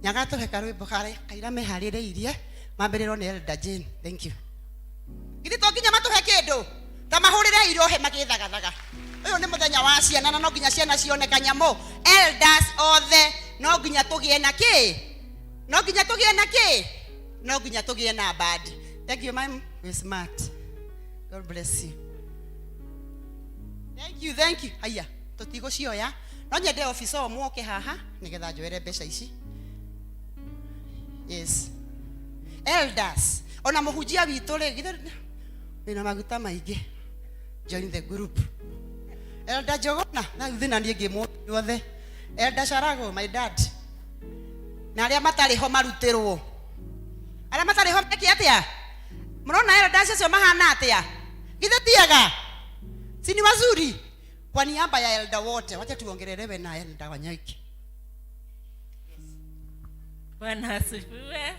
Nyaga tũhe karwĩmbo karĩa kaira meharĩrĩirie, mambĩrĩrwo nĩ Elder Jane. Thank you. Githĩ to nginya matũhe kĩndũ? Ta mahũrĩre irohe magĩthagathaga. Ũyũ nĩ mũthenya wa ciana, na no nginya ciana cione kanyamũ. Elders othe, no nginya tũgĩe na kĩ? No nginya tũgĩe na kĩ? No nginya tũgĩe na bandi. Thank you, ma'am. We're smart. God bless you. Thank you, thank you. Haya, tũtigũcioya. No nyende officer o mwoke haha nĩgetha njoere mbeca ici. Yes, elders, ona mũhunjia witũ rĩ, githĩ wĩna maguta maingĩ? Join the group. Elder Njogona, na thĩ na niĩ ngĩmwo othe. Elder Sharago, my dad, na arĩa matarĩ ho marutĩrwo, arĩa matarĩ ho meke atĩa? Mũrona elders acio mahana atĩa? Githĩ tiega? Si ni wazuri? Kwa niaba ya elder wote, wacha tuongelelewe na Elder Wanyoike. Bwana asifiwe.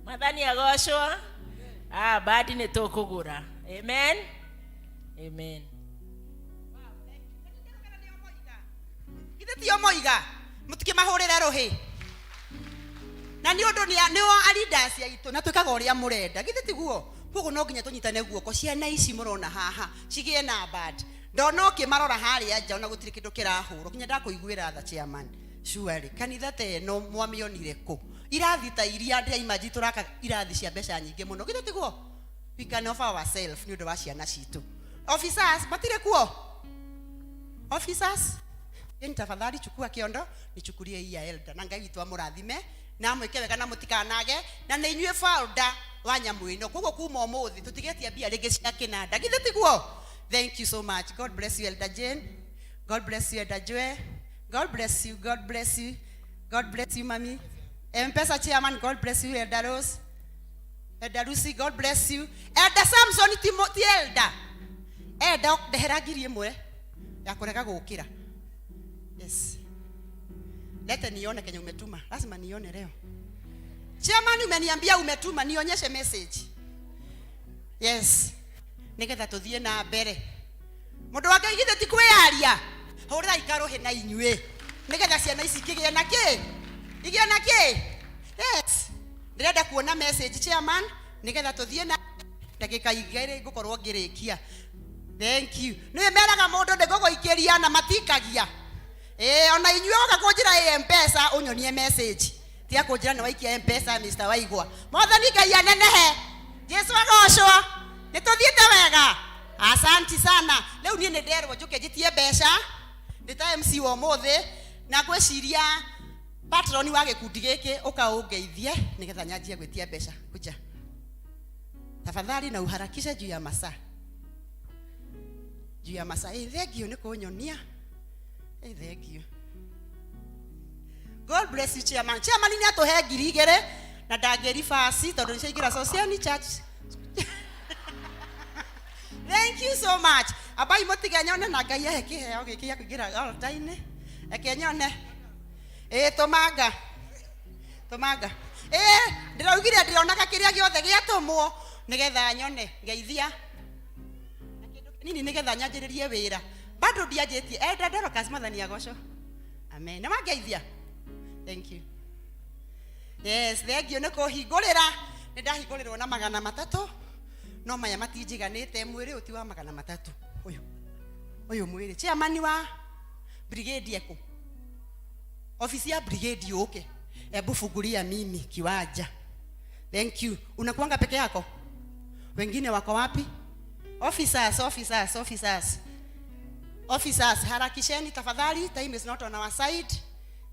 Mwathani agocwo. Ah, bandi nĩ tũkũgũra. Amen, amen. Githĩ tio moiga mũtikĩmahũrĩre rũhĩ? Na nĩ ũndũ nĩo leaders aitũ, na twĩkaga ũrĩa mũrenda. Githĩ tiguo? Koguo no nginya tũnyitane guoko, ciana ici mũrona haha cigĩe na band. Ndona ũkĩmarora harĩa nja, ona gũtirĩ kĩndũ kĩrahũrwo, nginya ndakũiguĩra tha, chairman. Surely kanitha ta ĩno mwamĩonire kũ? Irathi ta iria ndĩra imagine tũraka irathi cia mbeca nyingĩ mũno. Githĩ tiguo? We can offer ourselves nĩ ũndũ wa ciana citũ. Officers matirĩ kuo? Officers, yani tafadhali chukua kiondo, nichukulie hii ya elder. Na Ngai witũ amũrathime na amwĩke wega, na mũtikanage, na nĩ inyuĩ founder wa nyamũ ĩno. Koguo kuma ũmũthĩ tũtigetia mbia rĩngĩ cia kĩnanda. Githĩ tiguo? Thank you so much. God bless you, Elder Jane. God bless you, Elder Joe. God bless you. God bless you. God bless you, mami Mpesa chairman. God bless you, Elder Rose, Elder Lucy. God bless you, Elder Samson. Ti elder, elder ndehera 1000 ya kũrega gũkĩra. Yes, lete nione kenye umetuma. Lazima nione leo. Chairman, umeniambia umetuma, nionyeshe message. Yes, nigetha tuthiĩ na mbere. Mũndũ wa Ngai, githĩ ti kwĩyaria? Hũrĩra ikarũhĩ na inyuĩ, nĩgetha ciana ici ikĩgĩe na kĩ, igĩe na kĩ. Yes, ndĩrenda kuona message, chairman, nĩgetha tũthiĩ na ndagĩka 2 ngũkorwo ngĩrĩkia. Thank you. Nĩ meraga mũndũ ndĩgũgũikĩria na matikagia. Ĩĩ, ona inyuĩ woka kũnjĩra ĩ Mpesa, ũnyonie message. Tiga kũnjĩra nĩ waikia Mpesa Mr. Waigwa. Mwathani Ngai anenehe. Jesu agocwo. Nĩ tũthiĩte wega. Asanti sana. Rĩu niĩ nĩ nderwo njũke njĩtie mbeca. Ndĩ ta MC wa ũmũthĩ na ngwĩciria patron wa gĩkundi gĩkĩ ũka ũngeithie nĩgetha nyanjie gwĩtia mbeca. Kuja. Tafadhali na uharakishe juu ya masaa. Juu ya masaa. Ĩ thank you nĩ kũnyonia. Ĩ thank you. God bless you chairman. Chairman nĩ atũhe 2000 na ndangĩribasi tondũ nĩ ciaingĩra Sociani Church. Thank you so much. Ambai mũtige nyone na Ngai ahe kĩheo gĩkĩ gĩa kũingĩra altar-inĩ. Reke nyone. Ĩĩ tũmanga. Tũmanga. Ĩĩ ndĩraugire ndĩronaga kĩrĩa gĩothe gĩatũmwo nĩgetha nyone ngeithia. Na kĩndũ kĩnini nĩgetha nyanjĩrĩrie wĩra. Bado ndianjĩtie. Elder Dorcas Mwathani agocwo. Amen. Nĩ wangeithia? Thank you. Yes, thank you nĩ kũhingũrĩra. Nĩ ndahingũrĩrwo na 300 no maya matinjiganĩte mwĩrĩ ũyũ ti wa 300 ũyũ ũyũ mwĩrĩ chairman wa brigade ekũ ofisi ya brigade yũke ebu fungulia mimi kiwanja thank you unakuanga peke yako wengine wako wapi officers officers officers officers harakisheni tafadhali time is not on our side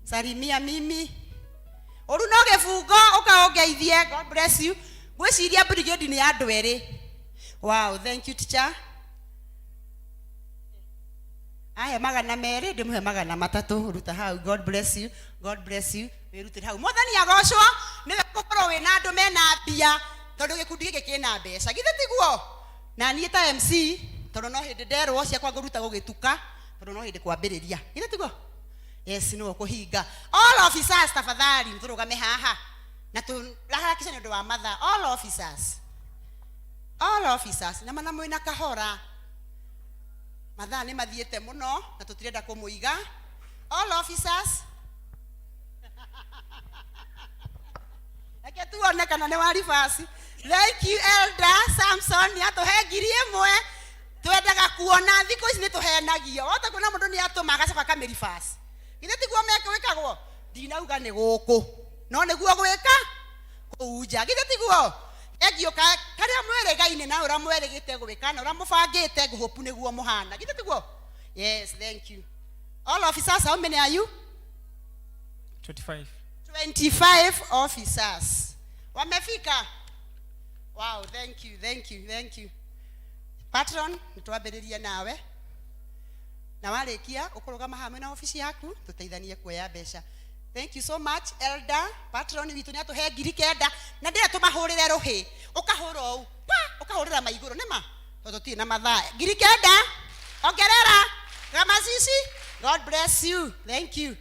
salimia mimi ũru no gĩbungo ũkaũngeithie god bless you ngwĩciria brigade nĩ ya andũ erĩ wow thank you teacher ahe 200 ndĩmũhe 300 ruta hau god bless you god bless you wĩrutĩre hau mwathani agocwo nĩwe gũkorwo wĩna andũ mena mbia tondũ gĩkundi gĩkĩ kĩna mbeca githĩ tiguo na niĩ ta MC tondũ no hĩndĩ nderwo ciakwa ngũruta gũgĩtuka tondũ no hĩndĩ kwambĩrĩria githĩ tiguo yes nĩwe ũkũhinga all officers tafadhali tũrũgame haha na tũharakishe nĩ ũndũ wa mathaa all officers all officers na mana mwĩna kahora mathaa nĩ mathiĩte mũno na tũtirenda kũmũiga all officers reke tuone kana nĩ wa ribasi thank you elder samson nĩ atũhe 1000 twendaga kuona thikũ ici nĩ tũhenagio wahota kuona mũndũ nĩ atũma agacoka akamĩribasi githĩ tiguo gwĩkagwo ndinauga nĩ gũkũ no nĩguo gwĩka kũu nja githĩ tiguo thengiũ karĩa mwĩrĩgaine na ũrĩa mwerĩgĩte gwĩka na ũrĩa mũbangĩte ngũhũpu nĩguo mũhana githĩ tiguo yes thank you all officers how many are you 25 25 officers wamefika wow thank you thank you thank you patron nĩtwambĩrĩrie nawe na warĩkia ũkũrũgama hamwe na obici yaku tũteithanie kuoya mbeca thank you so much elder patron witũ nĩ atũhe 9000 na ndĩrĩa tũmahũrĩre rũhĩ ũkahũra ũũ pa ũkahũrĩra maigũrũ nĩma tondũ tũtirĩ na mathaa 9000 ongerera gamacici god bless you thank you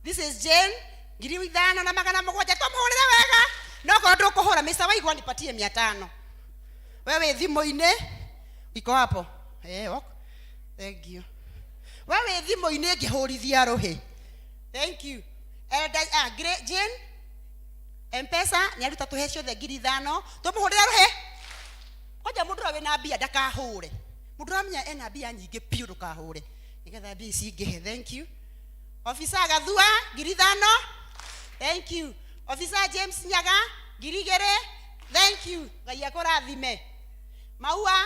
this is Jane 5700 tũmũhũrĩre wega no korwo ndũkũhũra Mr. Waigwa nipatie 500 wewe thimũ-inĩ iko hapo eh ok thank you wewe thimũ-inĩ ngĩhũrithia rũhĩ thank you Elder, ah, Jane Mpesa nĩ aruta tũhe ciothe 5000 tũmũhũrĩre rũhĩ kwanja mũndũ ũrĩa wĩna mbia ndakahũre mũndũ ũramenya ena mbia nyingĩ biũ ndũkahũre nĩgetha mbia ici ingĩhe thank you Officer Gathua 5000 thank you Officer James Nyaga 2000 thank you Ngai akũrathime Maua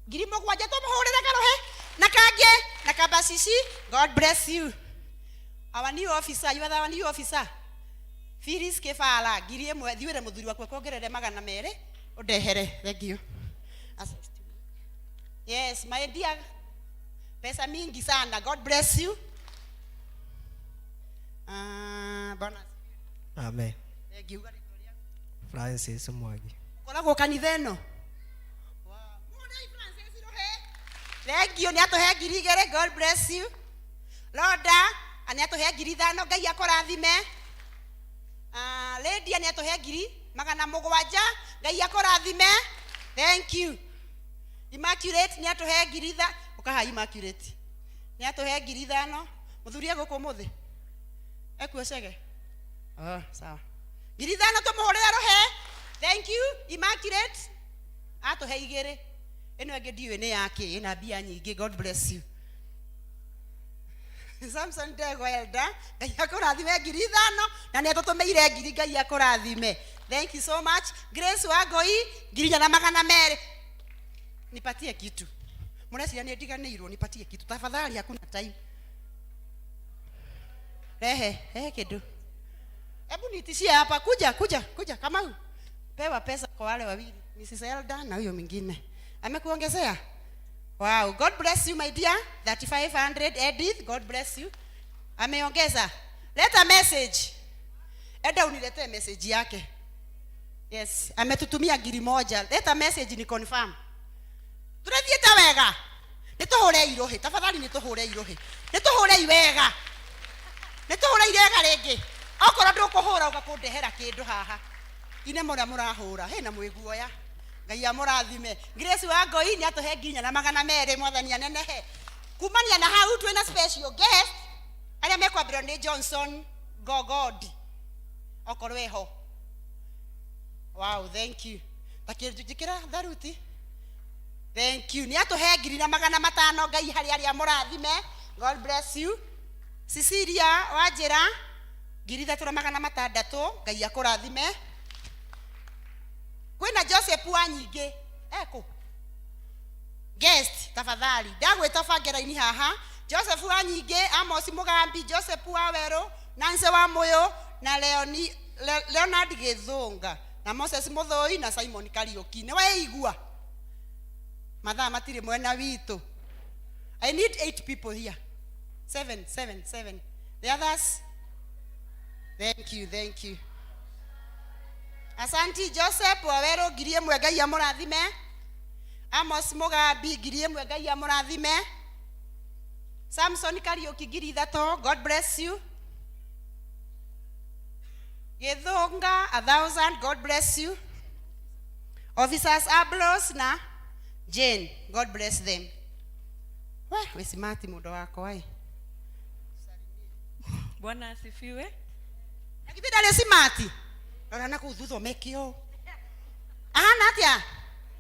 7000 tũmũhũrĩre karũhĩ na kangĩ na kabacici God bless you our new officer you are our new officer Phyllis Kĩbara 1000 thiwĩre mũthuri waku akuongerere 200 ũndehere thank you yes my dear pesa mingi sana God bless you Bwana Amen. Thank you. Francis Mwangi. Ũkoragwo kanitha ĩno thank you nĩ atũhe 2000 God bless you Roda nĩ atũhe 5000 Ngai akũrathime Lydia nĩ atũhe 700 Ngai akũrathime thank you Immaculate nĩ atũhe ngiri itha ũkaha Immaculate nĩ atũhe 5000 mũthuri egũkũ ũmũthĩ ekuo cege oh, sawa 5000 tũmũhũrĩre rũhĩ thank you Immaculate atũhe igĩrĩ ĩno ĩngĩ ndiũĩ nĩ yakĩ ĩna mbia nyingĩ God bless you Samson Ndegwa Elda, Ngai akũrathime 5,000 na nĩ atũtũmĩire ngiri, Ngai akũrathime. Thank you so much. Grace Wangoi 4,200. Nipatie kitu. Mũreciria nĩ ndiganĩirwo, nipatie kitu tafadhali, hakuna time. Rehe, rehe kĩndũ. Hebu nitishie hapa, kuja kuja kuja Kamau. Pewa pesa kwa wale wawili, Mrs. Elda na huyo mwingine. Amekuongezea? Wow, God bless you my dear. 3500 Edith, God bless you. Ameongeza. Leta message. Enda uniletee message yake. Yes, ametutumia 1,000. Leta message ni confirm. Turathiĩte wega. Nĩtũhũre irohĩ, tafadhali nĩtũhũre irohĩ. Nĩtũhũre wega. Nĩtũhũre wega rĩngĩ. Okorwo ndũkũhũra ũka kũndehera kĩndũ haha. Ine mũrĩa mũrahũra, hena mwĩguoya. Ngai amũrathime. Grace wa Ngoi nĩ atũhe 4,200, mwathani anenehe. Kumania na hau twĩna special guest arĩa mekwambĩrĩrio nĩ Johnson Gogodi. Okorwo eho. Wow, thank you. Takĩnjĩkĩra tharuti. Thank you. Nĩ atũhe 1,500, Ngai harĩ arĩa mũrathime. God bless you. Cecilia Wanjĩra 3,600, Ngai akũrathime. Kwĩna Joseph wa nyingĩ ekũ guest, tafadhali ndagwĩta bange raini haha. Joseph wa nyingĩ, Amos Mũgambi, Joseph wa Werũ, Nancy wa Mũyũ na Leonard Gĩthũnga na Moses Mũthũi na Simon Kariũki. Nĩ weigua mathaa matirĩ mwena witũ. I need 8 people here. 7, 7, 7. The others? Thank you, thank you. Asanti Joseph Wawero 1,000, Ngai amũrathime. Amos Mũgambi 1,000, Ngai amũrathime. Samson Kariũki 3,000, God bless you. Gĩthũnga 1,000, God bless you. Officers Ablos na Jane, God bless them. We, wĩ smart mũndũ wakwa ĩ. Bwana asifiwe. Na githĩ ndarĩ smart? Rora na kũu thutha ũmeke ũũ. Ahana atĩa?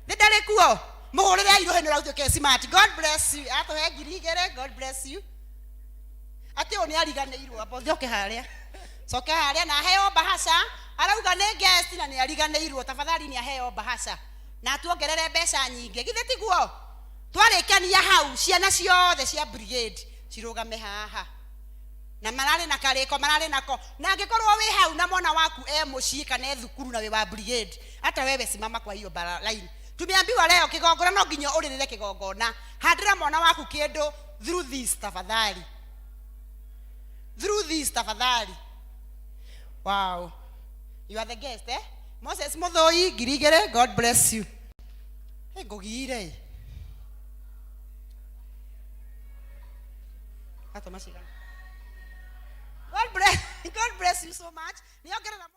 Nĩ ndarĩ kuo? Mũhũrĩre irohe nĩ ũrautuĩke smart. God bless you. Atũhe 2,000, God bless you. Atĩ ũyũ nĩ ariganĩirwo, amba ũthioke harĩa. Coke harĩa na aheo bahasha. Arauga nĩ guest na nĩ ariganĩirwo. Tafadhali nĩ aheo bahasha. Na atuongerere mbeca nyingĩ. Githĩ tiguo? Twarĩkania hau ciana ciothe cia brigade cirũgame haha. Na mararĩ na karĩko, mararĩ nako. Na angĩkorwo wĩ hau na mwana waku e mũciĩ kana e thukuru na wĩ wa brigade, hata wewe simama kwa hiyo bara line. Tumeambiwa leo kĩgongona no nginya ũrĩrĩre kĩgongona. Handĩra mwana waku kĩndũ through this tafadhali. Through this tafadhali. Wow. You are the guest, eh? Moses Mũthũi 2,000, God bless you. Hey, ngũgire. Atũma cigana? God bless, God bless you so much. Nĩongerera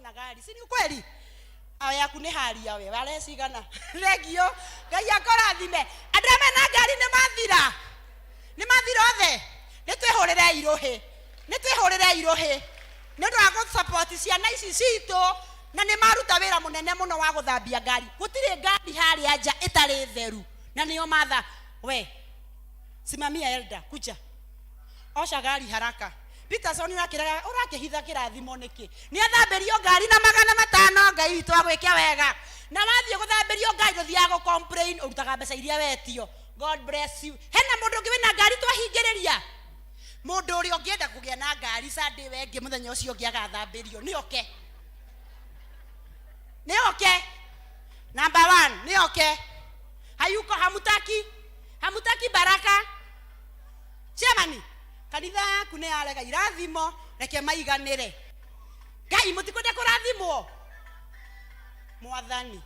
na gari, si ni ukweli? Awe yaku nĩ haria we warehe cigana? Thengio, Ngai akũrathime. Andũ arĩa mena ngari nĩ mathira, nĩ mathira othe. Nĩ twĩhũrĩre irũhĩ, nĩ twĩhũrĩre irũhĩ nĩ ũndũ wa gũsupport ciana ici citũ, na nĩ maruta wĩra mũnene mũno wa gũthambia ngari. Gũtirĩ ngari harĩa nja ĩtarĩ theru, na nĩo matha. We simamia elder, kuja osha gari haraka. Peterson ũrakĩraga ũrakĩhitha kĩrathimo nĩkĩ? Nĩ athambĩrio ngari na 500. Ngai witũ agwĩke wega. Na wathiĩ gũthambĩrio ngari ndũthiaga gũ complain, ũrutaga mbeca iria wetio. God bless you. Hena mũndũ ũngĩ wĩna ngari twahingĩrĩria? Mũndũ ũrĩa ũngĩenda kũgĩa na ngari Sunday wengĩ mũthenya ũcio ũngĩ agathambĩrio nĩ oke, nĩ oke. Number one nĩ oke. Hayuko, hamutaki, hamutaki baraka. Chairman, kanitha yaku nĩ yarega irathimo, reke maiganĩre. Ngai, mũtikwenda kũrathimwo? Mwathani,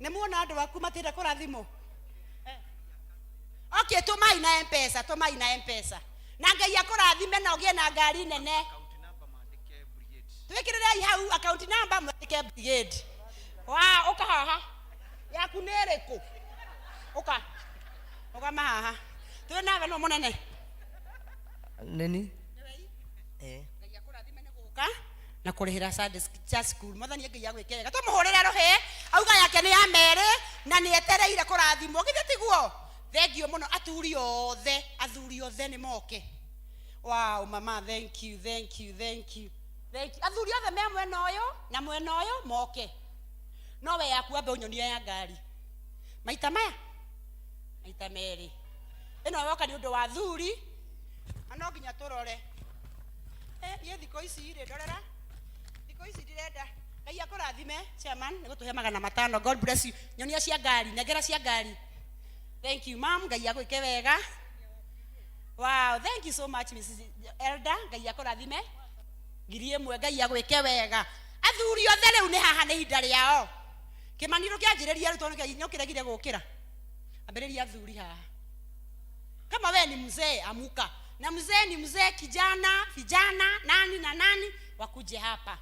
nĩ muona andũ aku matienda kũrathimwo. Okay, tũmai na Mpesa, tũmai na Mpesa, na Ngai akũrathime na ũgĩe na ngari nene. Twĩkĩrĩrei hau account number, mwandĩke brigade. Wa ũka haha, yaku nĩ ĩrĩkũ? Ũka ũgama haha, twĩ nawe no mũnene. Nini? Eh. Gũka na kũrĩhĩra Sunday church school. Mwathani Ngai agwĩke wega. Tũmũhũrĩre rũhĩ. Auga yake nĩ ya merĩ na nĩ etereire kũrathimwo, githĩ tiguo? Thengio mũno. Aturi othe, athuri othe nĩ moke. Wow, mama, thank you, thank you, thank you, thank you. Athuri othe me mwena ũyũ na mwena ũyũ moke. No we yaku ambe ũnyonie ya ngari maita maya, maita merĩ. Ĩno yoka nĩ ũndũ wa athuri, na no nginya tũrore. Niĩ thikũ ici rĩ, ndorera thikũ ici ndirenda. Ngai akũrathime chairman nĩ gũtũhe 500. God bless you. Nyonia cia ngari, nengera cia ngari. Thank you, mam. Ngai agwĩke wega. Wow, thank you so much, Mrs. Elder. Ngai akũrathime. 1000. Ngai agwĩke wega. Athuri othe rĩu nĩ haha, nĩ ihinda rĩao. Kĩmani, ndũkĩanjĩrĩria rĩu tondũ nĩ ũkĩregire gũkĩra. Ambĩrĩria athuri haha. Kama wewe ni mzee, amuka. Na mzee ni mzee, kijana, vijana, nani na nani wakuje hapa.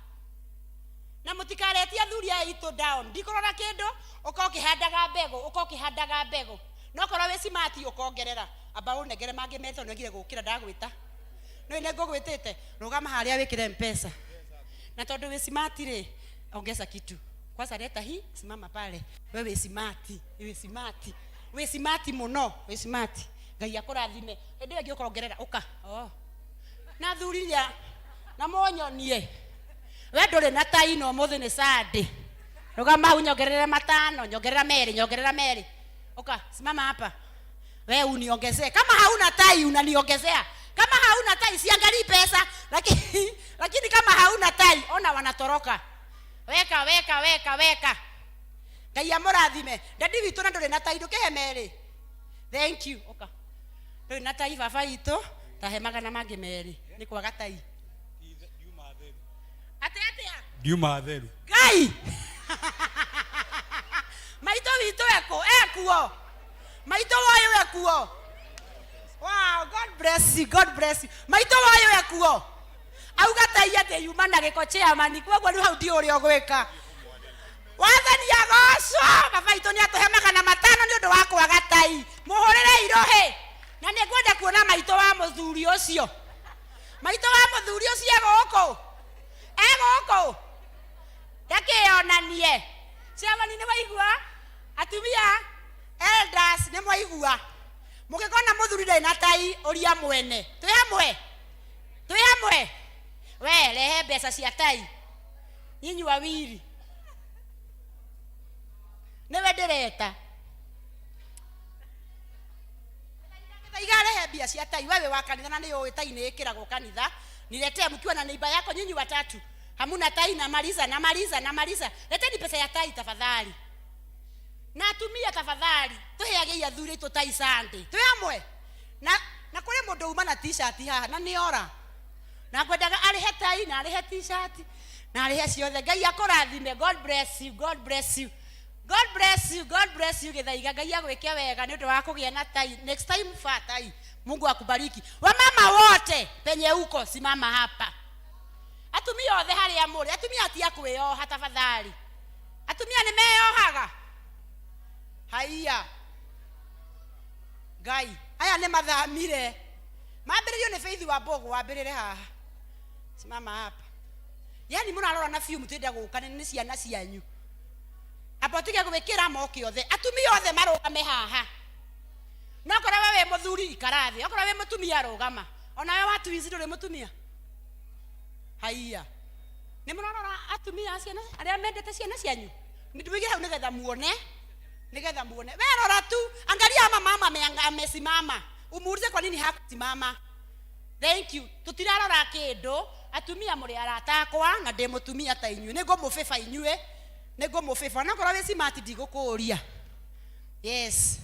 Na mũtikaretie athuri aya itũ down. Ndikũrora kĩndũ, ũka ũkĩhandaga mbegũ, ũka ũkĩhandaga mbegũ. No korwo wĩ simati ũkongerera. Amba ũnengere mangĩ merĩ tondũ nĩwagire gũkĩra ndagwĩta. No nĩ ngũgwĩtĩte, rũgama harĩa wĩkĩre Mpesa. Na tondũ wĩ simati rĩ, ongeza kitu. Kwanza leta hii, simama pale. We wĩ simati, wĩ simati, wĩ simati mũno, wĩ simati. Ngai akũrathime. Hĩndĩ ĩyo ĩngĩ ũkongerera, ũka. Oh. Na athuri ya na monyonie. We ndũrĩ na tai na ũmũthĩ nĩ Sunday. Rũgama hau nyongerere 5, nyongerera merĩ, nyongerera merĩ. Ũka, simama hapa. We uniongezee. Kama hauna tai unaniongezea. Kama hauna tai siangalii pesa, lakini kama hauna tai ona wanatoroka. Weka, weka, weka, weka. Ngai amũrathime. Dadi witũ na ndũrĩ na tai, ndũkĩhe merĩ. Thank you. Ũka. Ndũrĩ na tai baba witũ, tahe magana mangĩ merĩ. Nĩ kwaga tai. Atĩ atĩa? Ndiuma theru. Ngai. Maitũ witũ eko, ekuo. Maitũ wayo ekuo. Wow, God bless you, God bless you. Maitũ wayo ekuo. Auga tai atĩ yuma na gĩko chairman, koguo rĩu hau ndiũĩ ũrĩa ũgwĩka. Wathani agocwo, baba witũ nĩ atũhe 500 nĩ ũndũ wa kwaga tai. Mũhũrĩre irũhĩ. Na nĩ ngwenda kuona maitũ wa mũthuri ũcio. Maitũ wa mũthuri ũcio e gũkũ. E gũkũ. Ndakĩonanie. Chairman, nĩ waigua? Atumia, elders nĩ mwaigua. Mũngĩkona mũthuri ndarĩ na tai, ũria mwene. Twĩ hamwe? Twĩ hamwe? We, rehe mbeca cia tai. Nyinyi wawili. Nĩwe ndĩreta. Gĩthaiga rehe mbia cia tai. Wewe wa kanitha na nĩ ũĩ tai nĩ ĩkĩragwo kanitha. Niletee mkiwa na neighbor yako, nyinyi watatu. Hamuna tai na maliza, na maliza, na maliza. Leteni pesa ya tai tafadhali. Na atumia tafadhali, tũheagei athuri aitũ tai Sunday. Twĩ hamwe? Na kũrĩ mũndũ uma na t-shirt haha na nĩ ora. Na ngwendaga arĩhe tai na arĩhe t-shirt na arĩhe ciothe. Ngai akũrathime. God bless you, God bless you. God bless you, God bless you Gĩthaiga. Ngai agwĩke wega nĩ ũndũ wa kũgĩa na tai. Next time vaa tai. Mungu akubariki. Wamama wote penye uko, simama hapa. Atumia othe harĩa mũrĩ, atumia ti a kwĩyoha tafadhali. Atumia nĩ meyohaga. Haiya. Ngai, aya nĩ mathamire. Mambĩrĩrio nĩ Faith wa Mbogo wambĩrĩre haha. Simama hapa. Yani mũrarora na biũ mũtĩenda gũka nĩ ciana cianyu. Amba ũtige gwĩkĩra moke othe. Atumia othe marũgame haha. No korwo we wĩ mũthuri ikara thĩ, okorwo wĩ mũtumia rũgama. Onawe wa twins ndũrĩ mũtumia. Haiya. Nĩ mũrarora atumia a ciana arĩa mendete ciana cianyu. Nĩndũige hau nĩgetha muone. Nĩgetha muone. We rora tu, angalia ama mama amesimama. Umuulize kwa nini hakusimama. Thank you. Tutirarora kĩndũ, atumia mũrĩ arata akwa na ndĩ mũtumia ta inyuĩ. Nĩ ngũmũbĩba inyuĩ. Nĩ ngũmũbĩba. Na okorwo wĩ smart ndigũkũria. Yes.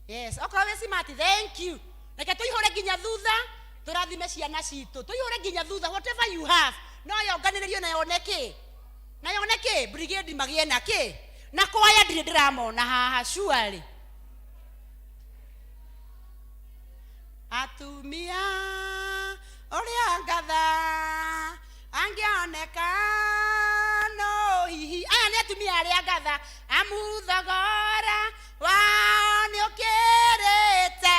Yes, okorwo wĩ smart, thank you. Reke tũihũre nginya thutha, tũrathime ciana citũ. Tũihũre nginya thutha, whatever you have. No yonganĩrĩrio na yone kĩ? Na yone kĩ? Brigade magĩe na kĩ? Na kwaya ndirĩ ndĩramona haha, surely. Atumia ũrĩa ngatha angĩoneka no hihi. Aya nĩ atumia arĩa ngatha, amu thogora wao nĩ ũkĩrĩte.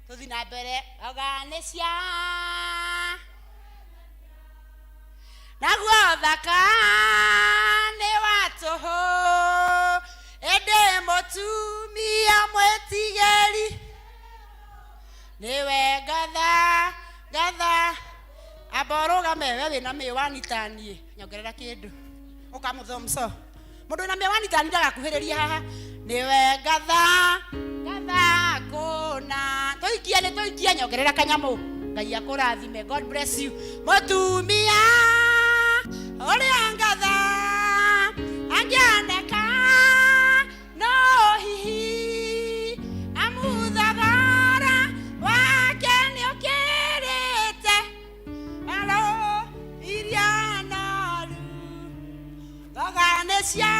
Tũthiĩ na mbere, oga nĩ cia naguo thaka nĩ wa tũhũ, ĩndĩ mũtumia mwĩtigĩri nĩwe ngatha ngatha. Amba ũrũgame we wĩna mĩwani ta niĩ, nyongerera kĩndũ ũkamũthomso. Mũndũ wĩna mĩwani ta niĩ ndagakuhĩrĩria haha. Nĩwe ngatha ngatha kũna. Tũikie nĩ tũikie, nyongerera kanyamũ. Ngai akũrathime. God bless you. Mũtumia ũrĩa ngatha angĩoneka no hihi, amu thogora wake nĩ ũkĩrĩte aro iria noru. Thoga nĩ cia